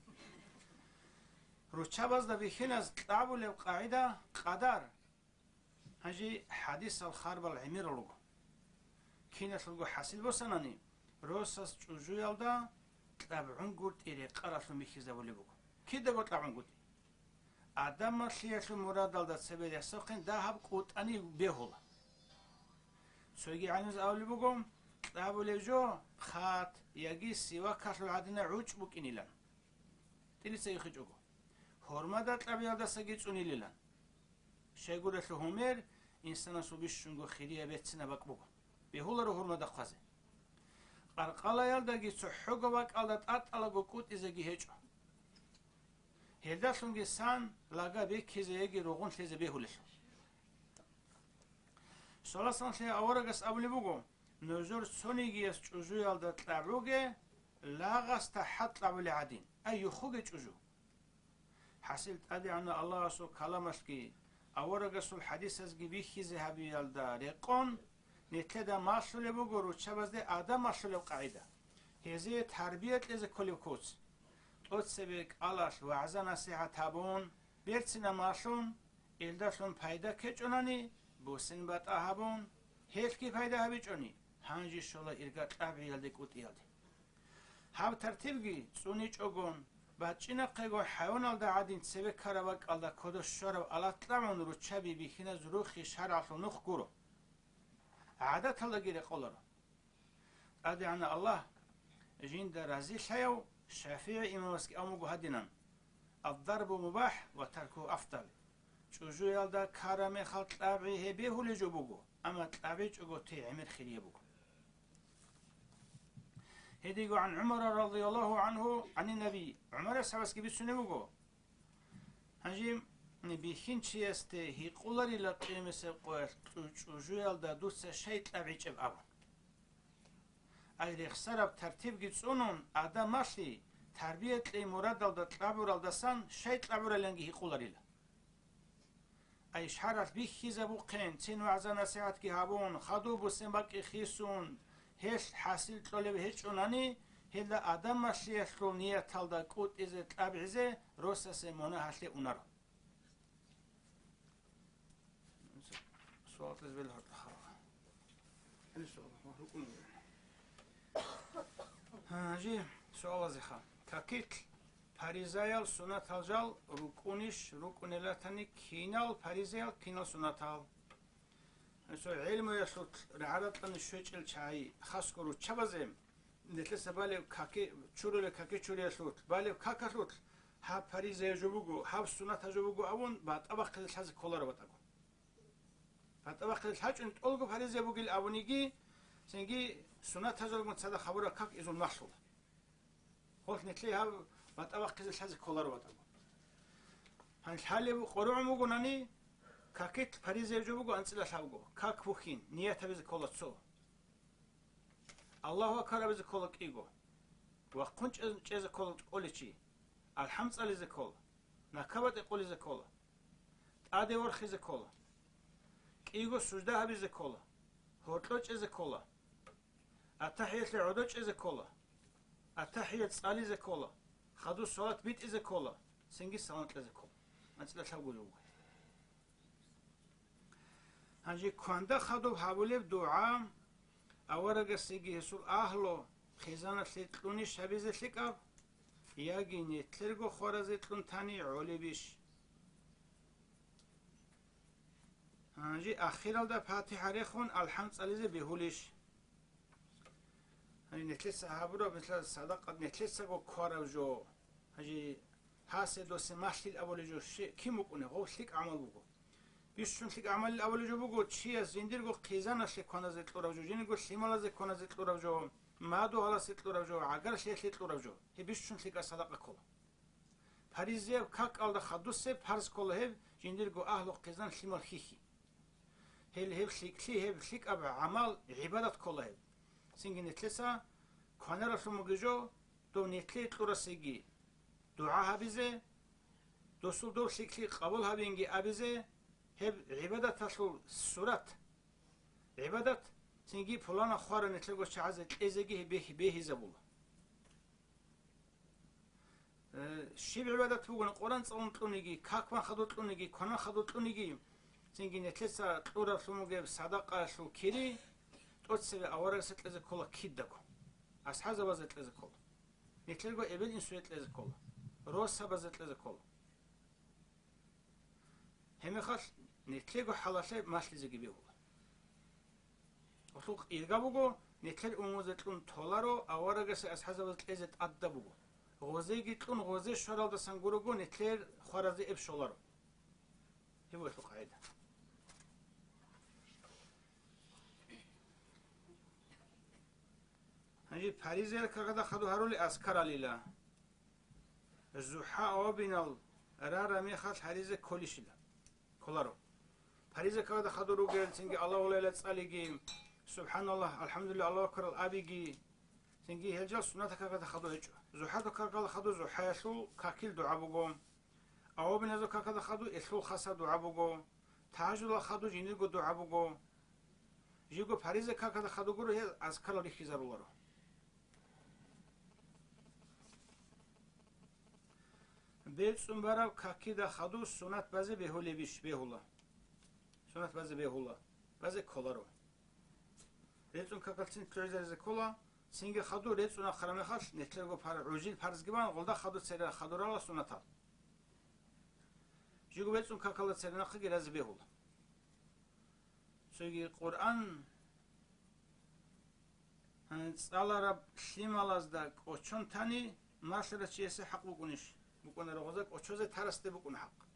Руччабазда бихьиназ кьабулеб къагӀида, къадар. Гьанже хӀадисал харбал гӀемерал руго. Киналъулго хӀасил босанани, росас чӀужуялда кьабгӀунгутӀи рекъаралъун бихьизабулеб буго. Кидаго кьабгӀунгутӀи. Адамалъиялъул мурадалда цебе рехсохъин дагьаб кӀутӀани бегьула. Цоги гӀалимзабаз абулеб буго, кьабулеб жо хат яги сивакалъул гӀадина гӀучӀ букӀинилан. ТӀилица ихичӀого. Гьурмада кьабиялдасаги цӀунилилан. Щайгурелъул гьумер инсанасул бищунго хирияб берцинаб бакӀ буго. Бегьуларо гьурмада хъвазе. Къаркъалаялдаги цохӀого бакӀалда тӀатӀалаго кӀутӀизеги гьечӀо. Гьелдалъунги сан лага беккизе яги ругъун лъезе бегьулелъул. Саллаллагьу гӀалайгьи аварагас абулеб буго, нужер цонигияс чӀужуялда кьабуге лагъасда хӀатӀ кьабулеб гӀадин, ай юхуге чӀужу. ХӀасил ТӀадегӀанав Аллагьасул каламалъги аварагасул хӀадисазги бихьизе гьабиялда рекъон, нилъеда малъулеб буго руччабазде адаб малъулеб къагӀида, гьезие тарбия кьезе кколеб куц. ТӀоцебе кӀалалъ вагӀза-насихӀат гьабун, берцинаб малъун, илдалъун пайда ккечӀонани, бусин батӀа гьабун, гьелъги пайда гьабичӀони, гьанже щола ирга кьабиялде кӀутӀиялде. Гьаб тартибги цӀуничӀогон, бачӀинахъего хӀайваналда гӀадин цебе ккараб бакӀалда кодо щвараб алат кьабун руччаби бихьиназ рухъи шаргӀалъул нух гуро. ГӀадаталдаги рекъоларо. ТӀадегӀанав Аллагь, жинда разилъаяв ШафигӀи имамасги абун буго гьадинан: «Ад-дарбу мубахӀ ва таркугьу афдал». ЧӀужуялда ккараб мехалъ кьабгӀи гьеб бегьулеб жо буго, амма кьабгӀичӀого те гӀемер хирияб буго. Гьединго гӀан ГӀумара радияллагьу гӀангьу гӀанин наби, ГӀумар асхӀабасги бицунеб буго: «Гьанже бихьинчиясде гьикъуларила къиямасеб къоялъ чӀу-, чӀужуялда дуца щай кьабгӀичӀеб?» абун. Ай рехсараб тартибги цӀунун, адаб малъи, тарбия кьей мурадалда кьабуралдасан щай кьабуралиянги гьикъуларила. Ай шаргӀалъ бихьизабухъин, цин вагӀза-насихӀатги гьабун, хадуб буссин бакӀи хисун, гьелъ хӀасил кьолеб гьечӀонани, гьелда адаб малъиялъул нияталда кӀутӀизе кьабгӀизе росасе мунагьалъе унаро. Суал кьезе бел гьоркьа хала. Гьанже суалазеха. Какилъ паризаял сунатал жал рукӀунищ, рукӀунел ратани кинал паризаял, кинал сунатал? Гьанже гӀелмуялъулъ рагӀаратлъани щвечӀел чагӀи хасго руччабазе, нилъеца балеб каки-, чурулеб какичуриялъулъ, балеб какалъулъ, гьаб паризаял жо буго, гьаб сунатал жо буго абун, батӀа бахъизе лъазе кколаро батӀаго. БатӀа бахъизе лъачӀун тӀолго паризаял бугил абуниги, цинги сунатал жалгун цадахъ гьабураб как изул малъула. Гьелъ нилъее гьаб батӀа бахъизе лъазе кколаро батӀаго. Гьанже лъалеб къорогӀун бугонани, какилъ паризаял жо буго анцӀила лъабго, как бухьин, ният гьабизе ккола цо. Аллагьу акбар абизе ккола кӀиго. Вахъун чӀез-, чӀезе ккола кӀолев чи. АлхӀам цӀализе ккола. НакабатӀе къулизе ккола. ТӀаде ворхизе ккола. КӀиго сужда гьабизе ккола. Гьоркьо чӀезе ккола. АттахӀиялъе гӀодо чӀезе ккола. АттахӀият цӀализе ккола. Хадуб салат битӀизе ккола. Цинги салам кьезе ккола. АнцӀила лъабго жо буго. Гьанже кванда хадуб гьабулеб дугӀа аварагасеги гьесул агьлу хъизаналъе кьунищ гьабизе лъикӀаб, яги нилъерго хваразе кьун тани гӀолебищ? Гьанже ахиралда ПатихӀа рехун алхӀам цӀализе бегьулищ? Гьанже нилъеца гьабураб, мисал, садакъа нилъецаго ккараб жо. Гьанже гьасе досе малъил абулеб жо щи-, кин букӀунеб? Гъов лъикӀ гӀамал буго. Бищун лъикӀ гӀамалил абулеб жо буго, чияс жиндирго хъизаналъе кваназе кьураб жо, жиндирго лъималазе кваназе кьураб жо, мадугьаласе кьураб жо, гӀагарлъиялъе кьураб жо. Гьеб бищун лъикӀаб садакъа ккола. Паризаяб какалда хадусеб парз ккола гьеб жиндирго агьлу хъизан лъимал хьихьи. Гьел гьеб лъикӀлъи, гьеб лъикӀаб гӀамал, гӀибадат ккола гьеб. Цинги нилъеца кванаралъун бугеб жо, дов нилъее кьурасеги дугӀа гьабизе, досул дов лъикӀлъи къабул гьабинги абизе, гьеб гӀибадаталъул сурат. ГӀибадат, цинги пуланаб хвараб нилъерго чагӀазе кьезеги гьеб бегь-, бегьизабула. Э, щиб гӀибадат бугони, Къуран цӀалун кьуниги, как бан хадур кьуниги, кванан хадур кьуниги, цинги нилъеца кьураблъун бугеб садакъаялъул кири тӀоцебе аварагасда кьезе ккола кидаго. АсхӀабзабазда кьезе ккола. Нилъерго эбел-инсуе кьезе ккола. Росабазда кьезе ккола. Гьебмехалъ нилъего хӀалалъе малъизеги бегьула. Гьелъул ирга буго, нилъер умумузе кьун толаро, аварагасда асхӀабзабазда кьезе тӀадаб буго. Гъозеги кьун, гъозе щваралдасан гурого нилъер хваразе эб щоларо. Гьеб буго гьелъул къагӀида. Гьанже паризаял какда хадур гьарули азкаралила. ЗухӀа авабинал рара мехалъ гьаризе кколищила? Кколаро. Париза какда хадур ругел, цинги Аллагьу ла илагьа цӀалиги, СубхӀаналлагь, АлхӀамдулиллагь, Аллагьу акбарал абиги, цинги гьел жал суннатал какда хадур гьечӀо. ЗухӀадул какда хадур зухӀаялъул какил дугӀа буго. Авабиназул какда хадур элъул хасаб дугӀа буго. Тагьажудал хадур жиндирго дугӀа буго. Жиго париза какда хадур гуро гьел азкарал рихьизаруларо. БецӀун бараб какида хадур сунат базе бегьулебищ? Бегьула. Сунат базе бегьула. Базе кколаро. БецӀун какалцин лъугӀизаризе ккола, Цинги хадур рецӀун ахъараб мехалъ, нилъерго пар-, гӀужил парзги бан, гъолда хадур церера хадурала сунатал. Жиго бецӀун какала церенахъеги разе бегьула. Цоги Къуръан, э, цӀалараб лъималазда кӀочон тани, малъарав чиясе хӀакъ букӀунищ? БукӀунаро гъоза кӀочозе тарасде букӀуна хӀакъ.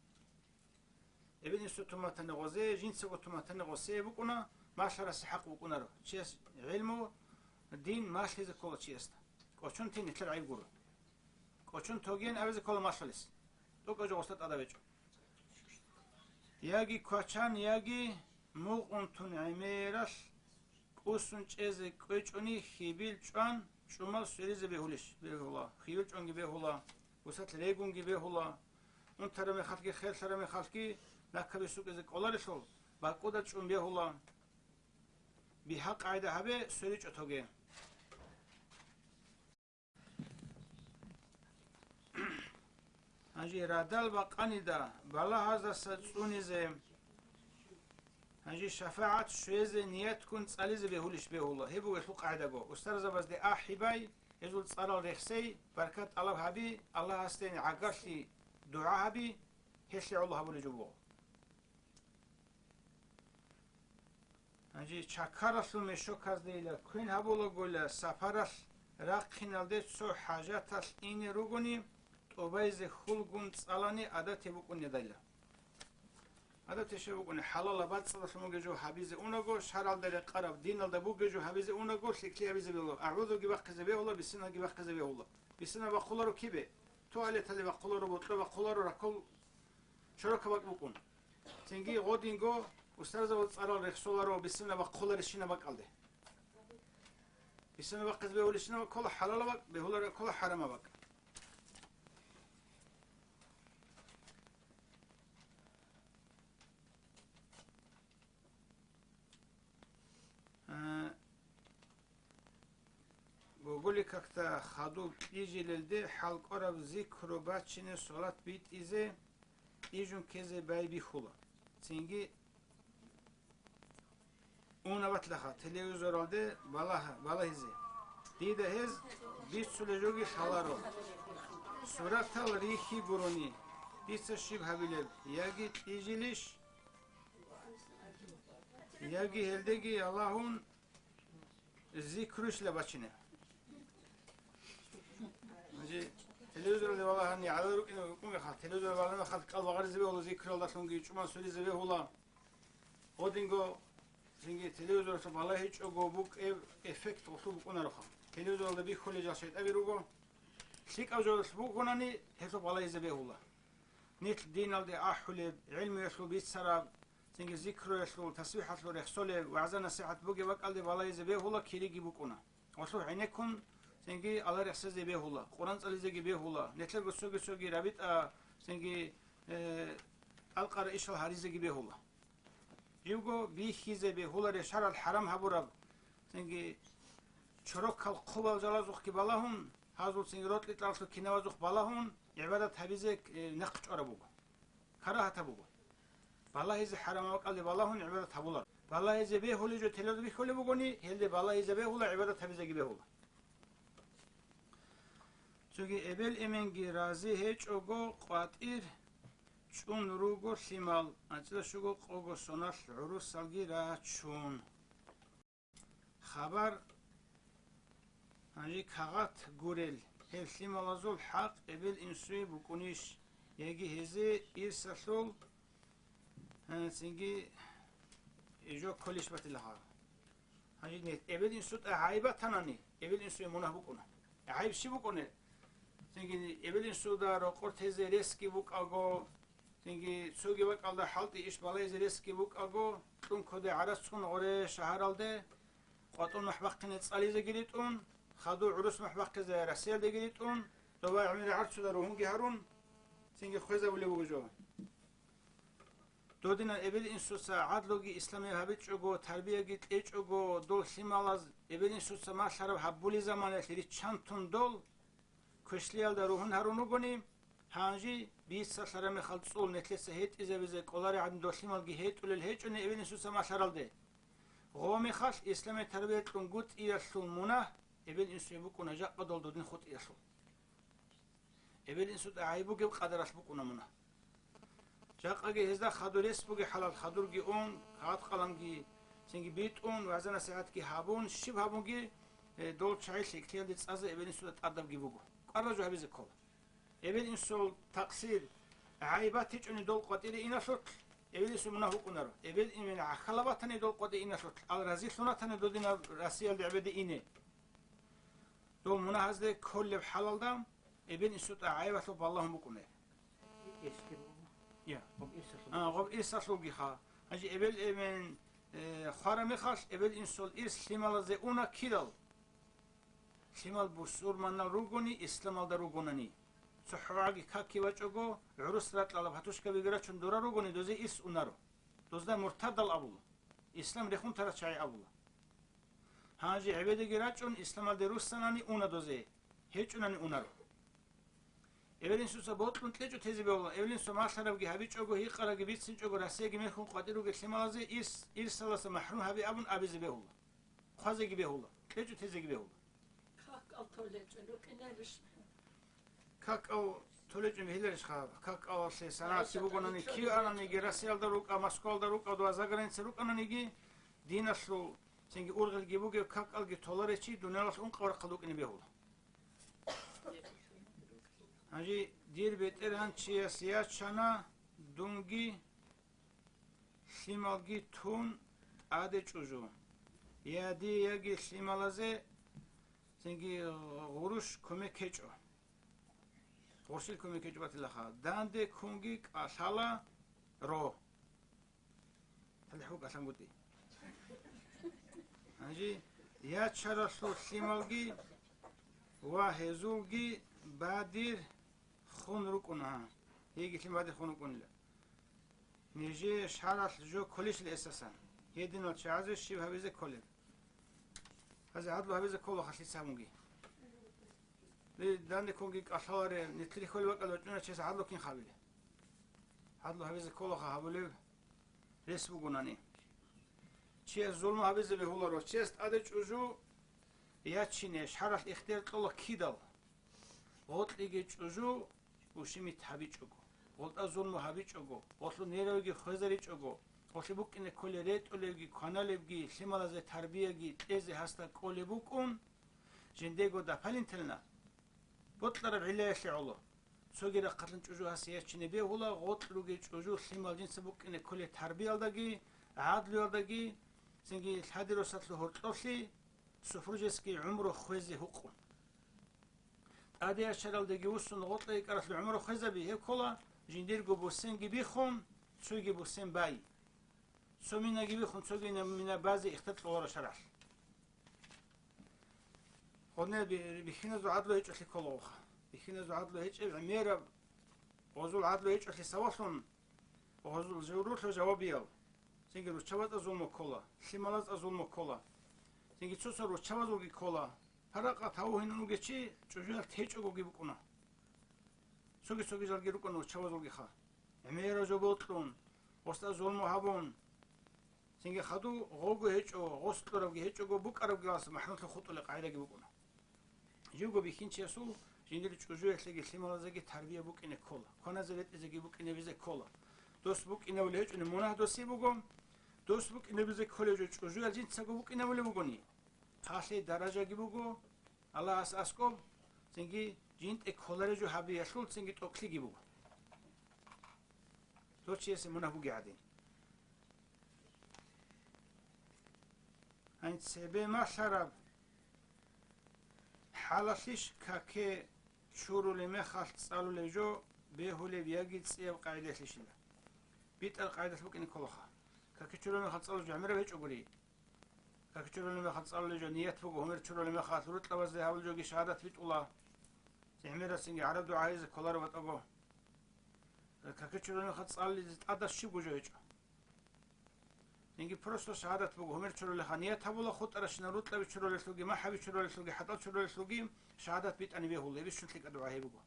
Эбел-инсул туматани гъозе, жинцаго туматани гъосе букӀуна, малъарасе хӀакъ букӀунаро. Чияс гӀилму, дин малъизе ккола чиясда. КӀочон тин нилъер гӀайиб гуро. КӀочон тоген абизе ккола малъалес. ТӀокӀаб жо гъосда тӀадаб гьечӀо. Яги квачан, яги мугъун тун гӀемералъ кӀусун чӀезе кӀвечӀони, хьибил чӀван чӀумал сверизе бегьулищ? Бегьула. Хьибил чӀванги бегьула, бусалъ регунги бегьула. Унтараб мехалъги, херлъараб мехалъги, накабе сукӀизе кӀоларелъул, бакӀуда чӀун бегьула. Бигьа-къагӀида гьабе, сверичӀо тоге. Гьанже радал бакъанида балагьаздаса цӀунизе, гьанже шафагӀат щвезе ниятгун цӀализе бегьулищ? Бегьула. Гьеб буго гьелъул къагӀидаго. Устарзабазде ахӀи бай, гьезул цӀарал рехсей, баркат тӀалаб гьаби, Аллагьасден гӀагарлъи дугӀа гьаби, гьелъие гӀоло гьабулеб жо буго. Гьанже чакаралъул мешоказдейила квен гьабулагойила, сапаралъ рахъиналде цо хӀажаталъ ине ругони, тӀубайзе хьулгун цӀалани гӀадатияб букӀунедайила. ГӀадатияб щиб букӀуни, хӀалалаб бацӀцӀадалъун бугеб жо гьабизе унаго, шаргӀалда рекъараб диналда бугеб жо гьабизе унаго, лъикӀлъи гьабизе бегьула, агӀузуги бахъизе бегьула, бисиналги бахъизе бегьула. Бисина бахъуларо кибе? Туалеталде бахъуларо, бокьа бахъуларо, ракол чорока бакӀ букӀун. Цинги гъодинго устарзабаз цӀарал рехсоларо бисина бахъуларищина бакӀалде. Бисина бахъизе бегьулищина бакӀ ккола хӀалала бакӀ, бегьуларо ккола хӀарама бакӀ. А, Гугули какда хадуб кьижилелде хӀалкӀвараб зикру бачине, салат битӀизе, кьижун ккезе байбихьула. Цинги унаватлаха телевизоралде балагь-, балагьизе. Дида гьез бицулеб жоги лъаларо. Суратал рихьи гурони, дица щиб гьабилеб, яги кьижилищ, яги гьелдеги ялагьун, зикруйщила бачине. Гьанже телевизоралде балагьани гӀалал рукӀине рукӀун мехалъ, телевизор балагьани мехалъ кӀал багъаризе бегьула, зикруялдалъунги чӀумал сверизе бегьула. Гъодинго цинги телевизоралъ балагьичӀого букӀеб эффект гъолъул букӀунароха. Телевизоралда бихьулел жал шайтӀаби руго. ЛъикӀаб жолалъ букӀунани, гьелъул балагьизе бегьула. Нилъ диналде ахӀулеб, гӀилмуялъул бицараб, цинги зикруялъул, тасбихӀалъул рехсолеб, вагӀза-насихӀат бугеб бакӀалде балагьизе бегьула, кириги букӀуна. Гъолъул гӀенеккун, цинги Аллагь рехсезе бегьула, Къуръан цӀализеги бегьула, нилъерго цоги-цоги рабитӀа, цинги, э, алкъара ишал гьаризеги бегьула. Живго бихьизе бегьуларе шарал хӀарам гьабураб, цинги чорокал хъубал жалазухъги балагьун, гьазул цинги рокьи-кьаралъул кинабазухъ балагьун, гӀибадат гьабизе, э, нахъ чӀвараб буго. Карагьатаб буго. Балагьизе хӀарам бакӀалде балагьун гӀибадат гьабуларо. Балагьизе бегьулеб жо телевизор бихьулеб бугони, гьелде балагьизе бегьула, гӀибадат гьабизеги бегьула. Цоги эбел-эменги рази гьечӀого къватӀир чӀун руго лъимал, анцӀила щуго къого соналъ гӀурусалги рачун. Хабар, гьанже кагъат гурел, гьел лъималазул хӀакъ эбел-инсуе букӀунищ, яги гьезие ирсалъул, э, цинги жо кколищ батила гьаб. Гьанже не-, эбел-инсуда гӀайиб батанани, эбел-инсуе мунагь букӀуна. ГӀайиб щиб букӀунеб? Цинги эбел-инсуда рокъор тезе ресги букӀаго, цинги цоги бакӀалда хӀалтӀи иш балайзе ресги букӀаго, кьун кодой гӀарац цун гъоре шагьаралде, къватӀун махӀ бахъине цӀализеги ритӀун, хадув гӀурус махӀ бахъизе Россиялдеги ритӀун, доба гӀемер гӀарцуда ругьунги гьарун, цинги хвезабулеб буго жо. Додинан эбел-инсуца гӀадлуги исламияб гьабичӀого, тарбияги кьечӀого, дол лъималаз эбел-инсуца малъараб гьабулеб заманалъ риччантун дол квешлъиялда ругьун гьарун ругони, гьанже бицалъараб мехалъ цӀул нилъеца гьетӀизабизе кӀолареб гӀадин дол лъималги гьетӀулел гьечӀони эбел-инсуца малъаралде. Гъо мехалъ исламияб тарбия кьунгутӀиялъул мунагь Эбел-инсуе букӀуна жакъа дол додин хутӀиялъул. Эбел-инсуда гӀайиб бугеб къадаралъ букӀуна мунагь. Жакъаги гьезда хадур рес бугеб хӀалалъ хадурги ун, кагъат-къаламги цинги битӀун, вагӀза-насихӀатги гьабун, щиб гьабунги, э, дол чагӀи лъикӀлъиялде цӀазе эбел-инсуда тӀадабги буго. КӀвар-ражу гьабизе ккола. Эбел-инсул такъсир, гӀайиб батичӀони дол къватӀире иналъулъ, эбел-инсул мунагь букӀунаро. Эбел-инсул гӀахьалаб батани дол къватӀире иналъулъ, ал разилъун ватани додинаб Россиялде гӀебеде ине. Дол мунагьазде кколеб хӀалалда эбел-инсуда гӀайибалъул балагьун букӀунеб. Эсги буго. Я. Гъоб ирсалъул. А, гъоб ирсалъулгиха. Гьанже эбел-эмен, э, хвараб мехалъ, эбел-инсул ирс лъималазе уна кидал. Лъимал бусурманал ругони, исламалда ругонани. ЦохӀогӀаги какги вачӀого, гӀурус ракьалаб гьатушкабиги рачун дора ругони, дозе ирс унаро. Дозда муртадал абула. Ислам рехун тарал чагӀи абула. Гьанже гӀебедеги рачӀун, исламалде руссанани уна дозе, гьечӀунани унаро. Эбел-инсуца бокьун кьечӀо тезе бегьула, эбел-инсуца малъарабги гьабичӀого, гьикъарабги бицинчӀого, Россияги мехун къватӀир ругел лъималазе ирс, ирсаласа махӀрум гьаби абун абизе бегьула. Хъвазеги бегьула, кьечӀо тезеги бегьула. Какал толечӀун рукӀинарищ? Какал толечӀун бегьиларищха? Какалалъе санагӀатги бугонаниги, кив ананиги, Россиялда рукӀа, Москвалда рукӀа, дова заграница рукӀананиги, диналъул цинги ургъелги бугев какалги толарев чи дуниялалъ ункъаб рахъалда вукӀине бегьула. Гьанже дир бетӀергьан чияс ячана, дунги лъималги тун тӀаде чӀужу. Я дие, яги лъималазе цинги гъурущ кумек гьечӀо. Гъурщил кумек гьечӀо батилаха. Данде кунги кӀалъала ро. ТалихӀ букӀалъангутӀи. Гьанже ячаралъул лъималги ва гьезулги бадир хун рукӀуна. Гьеги лъимал бадир хун рукӀунила. Нижее шаралъ жо кколищ эсасан. Гьединал чагӀазе щиб гьабизе кколеб? Гьазе гьадлу гьабизе ккола халлъица гьабунги. Данде кунги кӀалъаларе, нилъер хьвел бакӀал бачӀуна чияс гьадлу кин хабиле. Гьадлу гьабизе кколаха гьабулеб рес бугонани. Чияс зулму гьабизе бегьуларо, чияс тӀаде чӀужу ячине шаралъ ихтияр кьола кидал. Гъоркьиги чӀужу ушимит гьабичӀого, гъолтӀа зулму гьабичӀого, гъолъул нервиги хвезаричӀого, гъолъи букӀине кколей ретӀулевги, кваналебги, лъималазе тарбияги кьезе гьасда кӀолеб букӀун, жиндего дополнительно бокьараб гӀиллаялъе гӀоло. Цоги рахъалъан чӀужу гьасе ячине бегьула, гъоркь ругей чӀужу лъимал жинца букӀине кколей тарбиялдаги, гӀадлуялдаги, цинги лъади-росалъул гьоркьоблъи супружеский гӀумру хвезе гьукъун. ТӀаде ячаралдеги вуссун гъоркье икӀаралъул гӀумру хвезаби гьеб ккола, жиндирго бусенги биххун, цоги бусен бай. Цо минаги биххун, цоги мина базе ихтияр кьоларо шаргӀалъ. Гъодинал би-, бихьиназул гӀадлу гьечӀолъи кколагоха. Бихьиназул гӀадлу гьечӀеб гӀемераб, гъозул гӀадлу гьечӀолъи сабаблъун, гъозул жаврулъул жавабиял. Цинги руччабазда зулму ккола, лъималазда зулму ккола. Цинги цо-цо руччабазулги ккола. Паракъат гьавугьинан вугев чи чӀужуялъ течӀогоги букӀуна. Цоги-цоги жалги рукӀана руччабазулгиха. ГӀемераб жо бокьун, гъосда зулму гьабун, цинги хадув гъого гьечӀо, гъос кьурабги гьечӀого, букӀарабги валас махӀрумлъун хутӀулеб къагӀидаги букӀуна. Живго бихьинчиясул жиндир чӀужуялъеги лъималазеги тарбия букӀине ккола, кваназе ретӀизеги букӀинабизе ккола. Дос букӀинавулев гьечӀони мунагь досие буго, дос букӀинабизе кколев жо чӀужуял жинцаго букӀинавулев вугони, гьалъе даражаги буго, Аллагьас аскӀоб, цинги жинтӀе кколареб жо гьабиялъул цинги тӀокӀлъиги буго. Дов чиясе мунагь бугеб гӀадин. Гьаниб цебе малъараб хӀалалъищ каке чурулеб мехалъ цӀалулеб жо бегьулеб яги цӀияб къагӀидалъищила? БитӀараб къагӀидалъ букӀине кколаха. Каке чурулеб мехалъ цӀалулеб жо гӀемераб гьечӀогури. Каке чурулеб мехалъ цӀалулеб жо ният буго, гьумер чурулеб мехалъ рукьабазде гьабулеб жоги шагьадат битӀула. ГӀемерасинги гӀараб дугӀа гьабизе кколаро батӀаго. Каке чурулеб мехалъ цӀалулезе тӀадаб щибго жо гьечӀо. Цинги просто шагьадат буго, гьумер чурулеха ният гьабула, хутӀаращинаб рукьаби чурулелъулги, махӀаби чурулелъулги, хӀатӀал чурулелъулги шагьадат битӀани бегьула, гьеб бищун лъикӀаб дугӀа гьеб буго.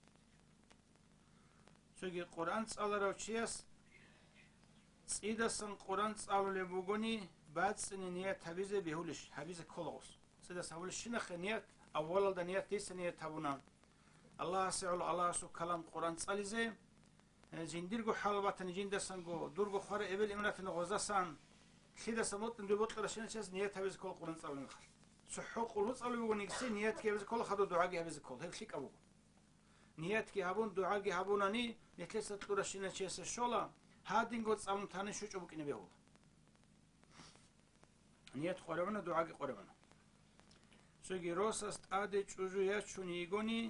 Цоги Къуръан цӀаларав чияс цӀидасан Къуръан цӀалулеб бугони, бацӀцӀине ният гьабизе бегьулищ, гьабизе ккола гъос. ЦӀидас гьабулищинахъе ният, Аввалалда ният дица ният гьабуна. Аллагьасе гӀоло Аллагьасул калам Къуръан цӀализе, э, жиндирго хӀал батани жиндасанго, дурго хвара эбел-имратани гъоздасан, лъидаса бокьун дуе бокьаращинав чияс ният гьабизе ккола Къуръан цӀалулеб мехалъ. ЦохӀо къулгьу цӀалулеб бугониги, ниятги гьабизе ккола, хадур дугӀаги гьабизе ккола. Гьеб лъикӀаб буго. Ниятги гьабун, дугӀаги гьабунани, нилъеца кьуращинав чиясе щола, гьадинго цӀалун тани щучӀеб букӀине бегьула. Ният къваригӀуна, дугӀаги къваригӀуна. Цоги росас тӀаде чӀужу ячун йигони,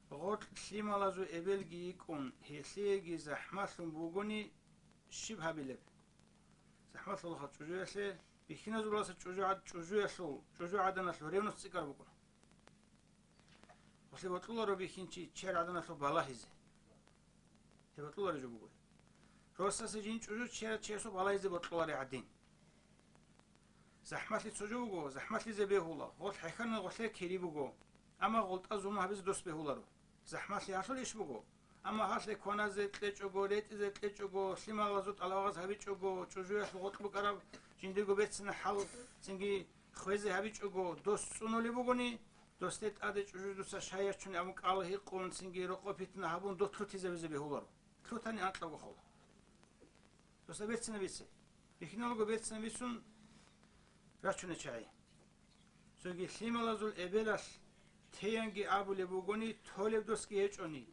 гъоркь лъималазул эбелги йикӀун, гьелъиеги захӀмалъун бугони, щиб гьабилеб? ЗахӀмалъулаха чӀужуялъе, бихьиназуласа чӀужугӀад-, чӀужуялъул, чӀужугӀаданалъул ревность цӀикӀкӀараб букӀуна. Гьелъие бокьуларо бихьинчи чер гӀаданалъул балагьизе. Гьеб бокьулареб жо буго. Росасе жин чӀужу чиясул балагьизе бокьулареб гӀадин. ЗахӀмалъи цо жо буго, захӀмалъизе бегьула, гъолъ хӀехьана гъолъе кири буго. Амма гъолтӀа зулму гьабизе дос бегьуларо. ЗахӀмалъи гьалъул иш буго. Амма гьалъе кваназе кьечӀого, ретӀизе кьечӀого, лъималазул тӀалаб гъаз гьабичӀого, чӀужуялъ гъоркь букӀараб жиндирго берцинаб хӀал цинги хвезе гьабичӀого, дос цӀунулеб бугони, досде тӀаде чӀужу дуца щай ячун абун кӀал гьикъун, цинги рокъо-питна гьабун, дос лъутизабизе бегьуларо. Лъутани анкьабго хола. Досда берцинаб бице. Бихьиналго берцинаб бицун рачуна чагӀи. Цоги лъималазул эбелалъ теянги абулеб бугони, толеб досги гьечӀони.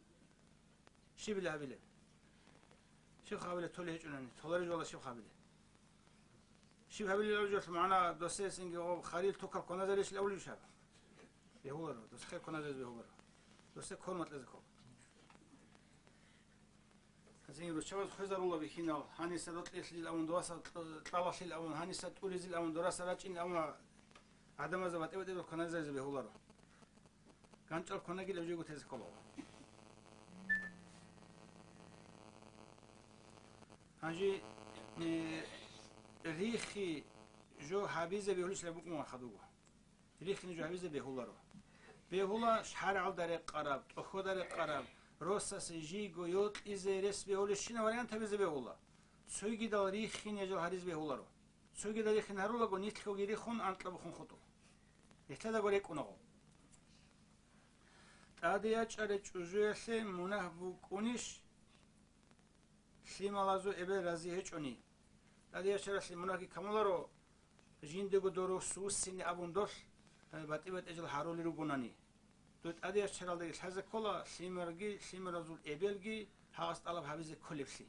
Щибила гьабилеб? Щиб гьабилеб толеб гьечӀонани? Толареб жоялда щиб гьабилеб? Щиб гьабилеб жоялъул магӀна досесинги гъоб харил тукаб кваназарищ абулеб шаб? Бегьуларо, дос хер кваназаризе бегьуларо. Досде квер-макьизе ккола. Гьанже руччабаз хвезарула бихьинал, гьаниса рокьилъил авун, дураса кьалалъил авун, гьаниса тӀуризил авун, дураса рачӀин авун, гӀадамазда батӀи-батӀи кваназаризе бегьуларо. ГанчӀал кванагилаб жого тезе ккола. Гьанже, э, риххи жо гьабизе бегьулищ букӀун вахадуго. Риххини жо гьабизе бегьуларо. Бегьула шаргӀалда рекъараб, тӀохьода рекъараб, росасе жийго йокьизе рес бегьулищина вариант гьабизе бегьула. Цогидал риххини жо гьаризе бегьуларо. Цогидал риххин гьарулаго, нилъгоги риххун анкьабухъун хутӀула. Нилъедаго рекӀунаго. ТӀаде ячӀарай чӀужуялъе мунагь букӀунищ? Лъималазул эбел рази гьечӀони, тӀаде ячаралъе мунагьги камуларо, жиндего дорус вуссине абун долъ, э, батӀи-батӀи жал гьарулел ругонани. Дой тӀаде ячаралдаги лъазе ккола, лъималги, лъималазул эбелги гьагъас тӀалаб гьабизе кколеблъи.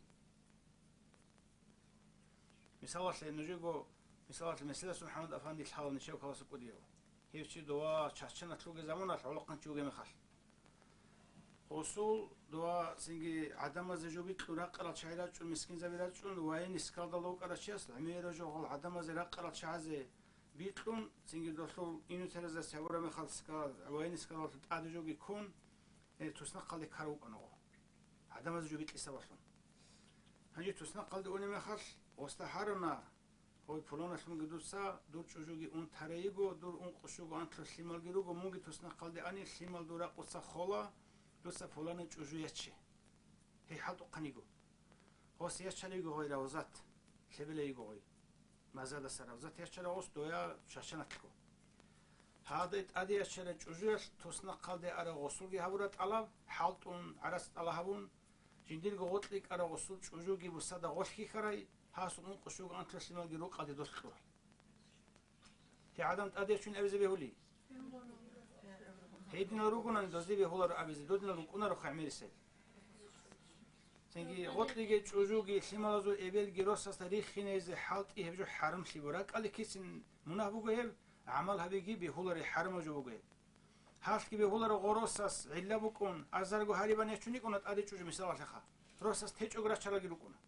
Мисалалъе, нужего, мисалалъе, Меседасул МухӀаммад афанди лъала нечев каласа кӀудияв. Гьев чи дова чаччана лъугей заманалъ гӀолохъанчи вугеб мехалъ. Гъосул дова цинги гӀадамазе жо бикьун ракъарал чагӀи рачӀун, мискинзаби рачӀун, военный скалдалда вукӀарав чияс гӀемерав жо гъол гӀадамазе ракъарал чагӀазе бикьун, цинги долъул инутеразда гьабураб мехалъ скал, военный скалалъул тӀаде жоги ккун, э, туснахъалде ккарав вукӀана гъо. ГӀадамазе жо бикьисабалъун. Гьанже туснахъалде унеб мехалъ, гъосда гьаруна, Гьой, пуланалъунги дуца, дур чӀужуги унтарай йиго, дур ункъо щуго анлъго лъималги руго, мунги туснахъалде ани, лъимал дур ракъуца хола, дуца пуланай чӀужу яче. Гьей хӀалтӀухъан йиго. Гъос ячарай йиго гъой равзат, лъебелай йиго гъой. Мазадаса равзат ячарай гъос доя чаччаналъго. Гьадай тӀаде ячарай чӀужуялъ туснахъалде арав гъосулги гьабура тӀалаб, хӀалтӀун, гӀарац тӀалаб гьабун, жиндирго гъоркье кӀарав гъосул чӀужуги бусада гъолъ хьихьарай, гьасул ункъо щуго анлъго лъималги рукъалде долъ кьурал. Гьей гӀадан тӀаде чун абизе бегьули? Гьединал ругонани дозде бегьуларо абизе, додинал рукӀунаро хъагӀмерисел. Цинги гъоркьиги чӀужуги лъималазул эбелги росасда риххинейзе хӀалтӀи гьеб жо хӀарамлъи буго. РакӀалде кицин мунагь буго гьеб, гӀамал гьабиги бегьулари хӀарамаб жо буго гьеб. Гьалъги бегьуларо гъоросас гӀилла букӀун, азарго гьарибан ячун йикӀуна тӀаде чӀужу мисалалъеха. Росас течӀого рачалаги рукӀуна.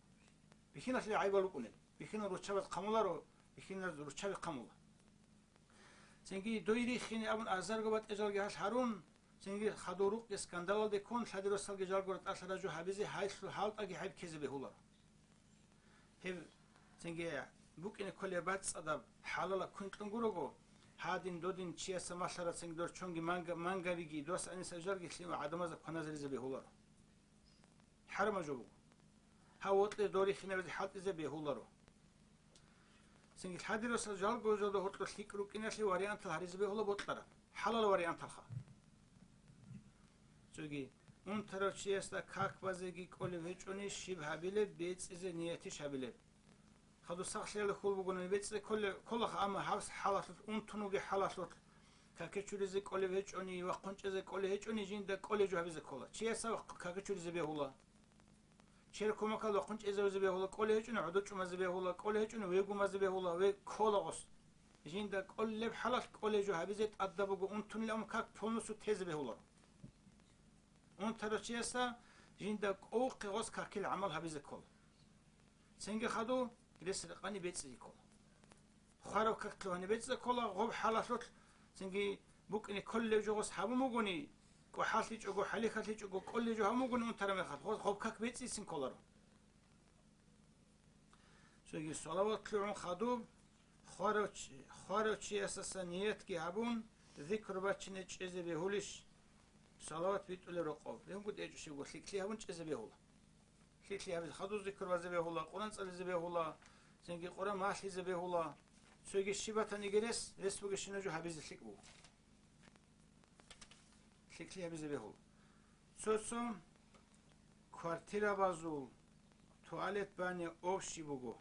Бихьиналъе гӀайбал рукӀунел. Бихьинал руччабаз хъамуларо, бихьинал руччаби хъамула. Цинги дой риххине абун азарго батӀежалги гьалъ гьарун, цинги хадур рукъги скандалалде ккун, лъади росалги жалго ратӀалъараб жо гьабизе гьайлъул хӀалтӀаги гьеб ккезе бегьуларо. Гьеб цинги букӀине кколеб бацӀцӀадаб хӀалалаб квинкьун гурого, гьадин-додин чияса малъараб цинги дор чонги манга-, мангабиги дос аниса жалги лъимал гӀадамазда кваназаризе бегьуларо. ХӀарамаб жо буго. Гьав вокьер дорихинабизе хӀалтӀизе бегьуларо. Цинги лъадиросал жалго жалда гьоркьор лъикӀ рукӀиналъе вариантал гьаризе бегьула бокьараб, хӀалал варианталха. Цоги, унтарав чиясда как базеги кӀолеб гьечӀони щиб гьабилеб, бецӀизе ниятищ гьабилеб? Хадур сахлъиялда хьул бугони бецӀизе кколе-, кколаха, амма гьаб хӀалалъулъ, унтун вугеб хӀалалъулъ, каке чуризе кӀолеб гьечӀони ва хъунчӀезе кӀолеб гьечӀони жинда кӀолеб жо гьабизе ккола. Чиясда ва-, каке чуризе бегьула. Чер кумакал вахъун чӀезавизе бегьула, кӀолей гьечӀони гӀодор чӀумазе бегьула, кӀолей гьечӀони вегумазе бегьула, ве ккола гъос. Жинда кӀолеб хӀалалъ кӀолей жо гьабизе тӀадаб буго, унтунилан как полностью тезе бегьуларо. Унтарав чиясда жинда кӀовухъе гъос какил гӀамал гьабизе ккола. Цинги хадур рес рекъани бецӀизе ккола. Хварав как лъугьани бецӀизе ккола, гъоб хӀалалъулъ цинги букӀине кколев жо гъос гьабун бугони, кӀухӀаллъичӀого, хӀалихьалъичӀого, кӀолей жо гьабун бугони унтараб мехалъ, гъос гъоб как бецӀицин кколаро. Цоги салават лъугӀун хадуб, хварав чи-, хварав чиясдасан ниятги гьабун, зикр бачине чӀезе бегьулищ? Салават битӀулеб рокъоб. Гьебгун тӀечӀо щибго лъикӀлъи гьабун чӀезе бегьула. ЛъикӀлъи гьабизе хадур зикр базе бегьула, Къуран цӀализе бегьула, цинги Къуран малъизе бегьула. Цоги щиб батаниги рес, рес бугебщинаб жо гьабизе лъикӀ буго. ЛъикӀлъи гьабизе бегьула. Цо-цо квартирабазул туалет-баня общий буго.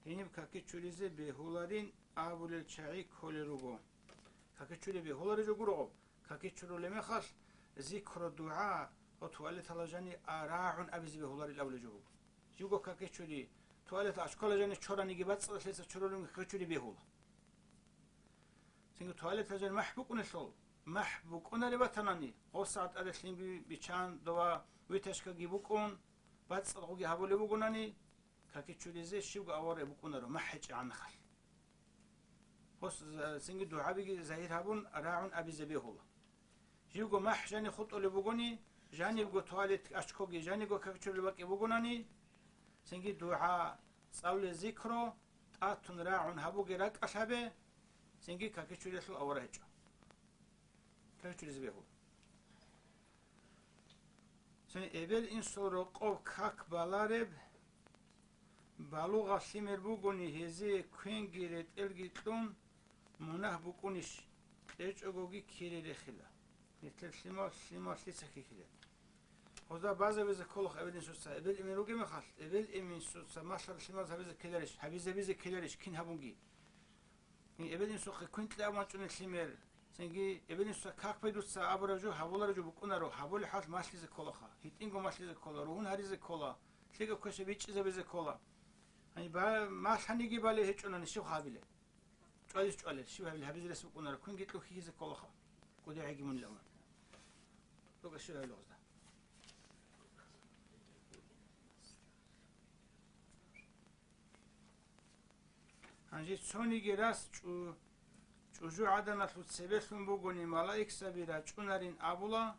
Гьениб каки чуризе бегьуларин абулел чагӀи кколел руго. Каки чуризе бегьулареб жо гуро гъоб. Каки чурулеб мехалъ, зикру, дугӀа ва туалеталда жани а рагӀун абизе бегьуларин абулеб жо буго. Живго каки чури, туалеталда ачкола жани чораниги бацӀцӀадалъица чорулеб каки чури бегьула. Цинги туалеталда жани махӀ букӀунелъул, махӀ букӀунареб батанани, гъоб сагӀат тӀаде лъимги биччан, дова вытяжкаги букӀун, бацӀцӀадгъуги гьабулеб бугонани, каки чуризе щибго авараг букӀунаро, махӀ гьечӀеб мехалъ. Гъос, э, цинги дугӀабиги загьир гьабун, рагӀун абизе бегьула. Живго махӀ жани хутӀулеб бугони, жанибго туалет ачкоги, жанибго каки чурулеб бакӀи бугонани, цинги дугӀа, цӀалулел зикру тӀатун рагӀун гьабуге, ракӀалъ гьабе, цинги каки чуриялъул авараг гьечӀо. Каки чуризе бегьула. Цин эбел-инсул рокъоб как балареб балугъал лъимер бугони, гьезие квенги ретӀелги кьун мунагь букӀунищ? КьечӀогоги кире рехила. Нилъер лъимал, лъимал лъица хьихьила. Гъозда базабизе кколаха эбел-инсуца, эбел-эмен ругеб мехалъ, эбел-эменсуца малъараб лъимал гьабизе ккеларищ, гьабизабизе ккеларищ, кин гьабунги. Эбел-инсухъе квен кье абун чӀунел лъимер, цинги эбел-инсуца как бай дуца абураб жо гьабулареб жо букӀунаро, гьабулеб хӀал малъизе кколаха, гьитӀинго малъизе ккола, ругьун гьаризе ккола, лъикӀаб квеша бичӀчӀизабизе ккола. Гьаниб ба-, малъаниги балеб гьечӀо, щиб гьабилеб? ЧӀвалищ чӀвалел, щиб гьабилеб, гьабизе рес букӀунаро, квенги кьун хьихьизе кколаха. КӀудияги мунилан. Руго щиб гьабилеб гъозда. Гьанже цониги рас чӀу-, чӀужугӀаданалъул цебелъун бугони, малаикзаби рачӀунарин абула,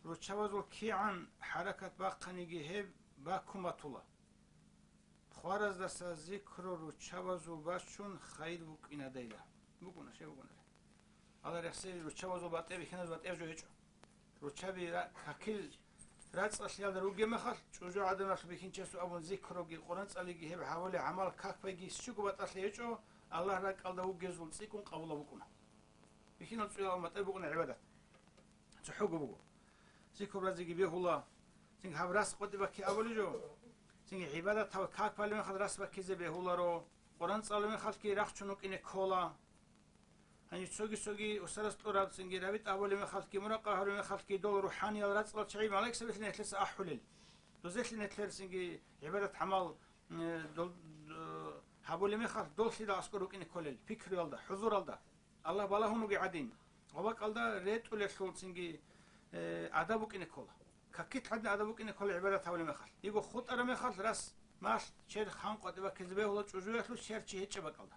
руччабазул кигӀан хӀаракат бахъаниги гьеб баккун батула. Хвараздаса зикру руччабазул бачун хайир букӀинадайила. БукӀуна, щай букӀунареб? Аллагь рехсей, руччабазул батӀи бихьиназ батӀияб жо гьечӀо. Руччаби ра-, какил рацӀцӀалъиялда ругеб мехалъ, чӀужугӀаданалъул бихьинчиясул абун зикруги, Къуран цӀалиги гьеб гьабулеб гӀамал как байги щибго батӀалъи гьечӀо, Аллагь ракӀалда вугезул цӀикӀкӀун къабулаб букӀуна. Бихьинал цӀуялъул батӀи букӀуна гӀибадат. ЦохӀого буго. Зикру базеги бегьула, цинги гьаб рас къотӀи бакке абулеб жо. Цинги гӀибадат гьаб как балеб мехалъ рас баккизе бегьуларо, Къуран цӀалулеб мехалъги рахчун вукӀине ккола. Гьаниб цоги-цоги устарас кьураб, цинги рабитӀа гьабулеб мехалъги, муракъа гьабулеб мехалъги дол рухӀаниял рацӀцӀал чагӀи малаикзабилъи нилъеца ахӀулел. Дозелъи нилъер цинги гӀибадат-гӀамал, э, дол-, э, гьабулеб мехалъ доллъидал аскӀор рукӀине кколел, пикруялда, хӀузуралда. Аллагь балагьун вугев гӀадин, гъоб бакӀалда ретӀулелъул цинги, э, адаб букӀине ккола. Какилъ гӀадин адаб букӀине ккола гӀибадат гьабулеб мехалъ. Йиго хутӀараб мехалъ рас малъ чер хан къватӀиб баккизе бегьула чӀужуялъул чер чи гьечӀеб бакӀалда.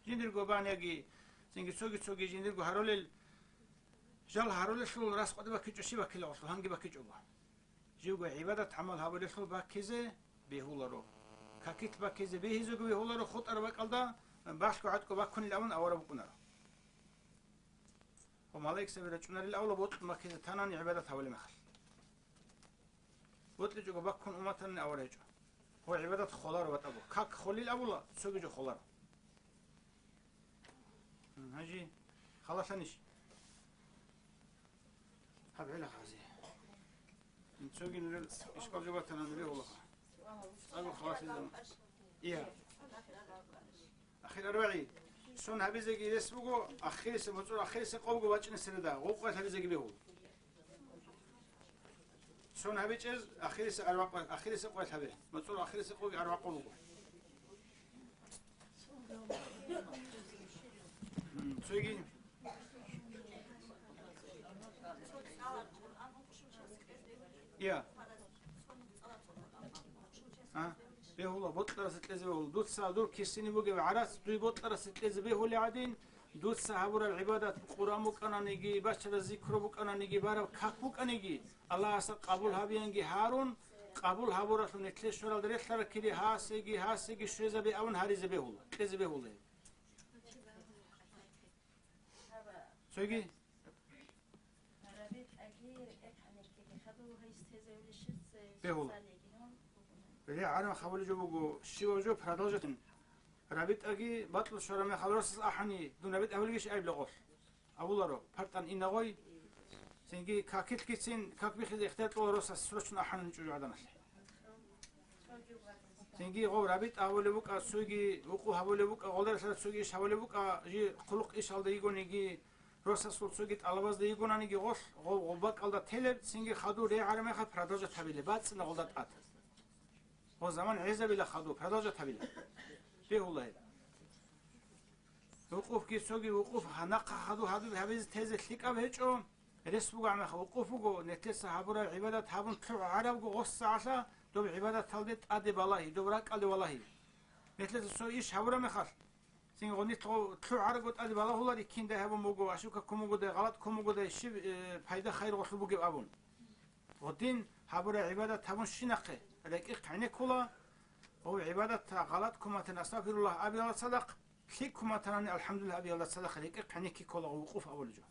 Жиндирго баняги, цинги цоги-цоги жиндирго гьарулел, жал гьарулелъул рас къватӀиб баккичӀо щиб баккила гъорлъ, гьанги баккичӀого. Живго гӀибадат-гӀамал гьабулелъул баккизе бегьуларо. Какилъ баккизе бегьизего бегьуларо, хутӀараб бакӀалда балъго гӀатӀго баккунилан абун авараг букӀунаро. Ва малаикзаби рачӀунарил авла бокьун баккизе танани гӀибадат гьабулеб мехалъ. БокьичӀого баккун уматанани авараг гьечӀо. Ва гӀибадат холаро батӀаго. Как холил абула, цоги жо холаро. ХӀажи, халалъанищ? Гьаб гӀела хази. Цоги нурел ишкъаб жо батана нуре гьула. Цаго халалъизабун. Ия. Ахир арбагӀи. Сон гьабизеги рес буго, ахириса, моцӀур ахириса къобго бачӀине среда, гъукъа гьабизеги бегьул. Сон гьабичӀез ахириса арбакъ-, ахириса къоялъ гьабе. МацӀур ахириса къоги арбакъ буго. М, цоги. Я. А? Бегьула, бокьарасе кьезе бегьула. Дуца дур кисине бугеб гӀарац дуй бокьарасе кьезе бегьулей гӀадин, дуца гьабураб гӀибадат Къуръан букӀананиги, бачараб зикру букӀананиги, бараб как букӀаниги, Аллагьасда къабул гьабиянги гьарун, къабул гьабуралъун нилъер щваралда релълъараб кири гьасеги, гьасеги щвезабе абун гьаризе бегьула, кьезе бегьула. Цоги? Бегьула. Ре гӀарам хабулеб жо буго, щивав жо продолжать. РабитӀаги батӀлъу щвараб мехалъ росас ахӀани, дун рабитӀа гьавилищ айб лагъолъ? Абуларо, партан инагъой, цинги какилъгицин, как бихизе ихтияр кьола росас срочно ахӀанани чӀужугӀаданалъе. Цинги гъов рабитӀа гьавулеб букӀа, цоги вукъу гьавулеб букӀа, гъолдаралъа цоги иш гьавулеб букӀа, жи хъулухъ ишалда йигониги, росасул цоги тӀалабазда йигонаниги гъолъ, гъов гъоб бакӀалда телеб, цинги хадур регӀараб мехалъ продолжать гьабилеб, бацӀцӀина гъолда тӀад. Гъо заман гӀезабила хадур, продолжать гьабила. Бегьула гьеб. Вукъуфги цоги вукъуф гьанахъа хадур гьадуб гьабизе тезе лъикӀаб гьечӀо, рес буго гьамаха вукъуф буго, нилъеца гьабураб гӀибадат гьабун лъугӀарабго гъоссагӀалъа доб гӀибадаталде тӀаде балагьи, доб ракӀалде валагьи. Нилъеца цо иш гьабураб мехалъ, цин гъо нилъго лъугӀарабго тӀаде балагьулари, киндай гьабун буго, ашука ккун бугодай, гъалатӀ ккун бугодай, щиб, э, пайда-хайр гъолъул бугеб абун. Гъодин гьабураб гӀибадат гьабун щинахъе рекӀихъ гӀенеккула, гъов гӀибадатта гъалатӀ куматан астагфируллагь абиялда цадахъ, лъикӀ куматанани алхӀамдулиллагь абиялда цадахъ рекӀихъ гӀенекки ккола гъов вукъуф абулеб жо.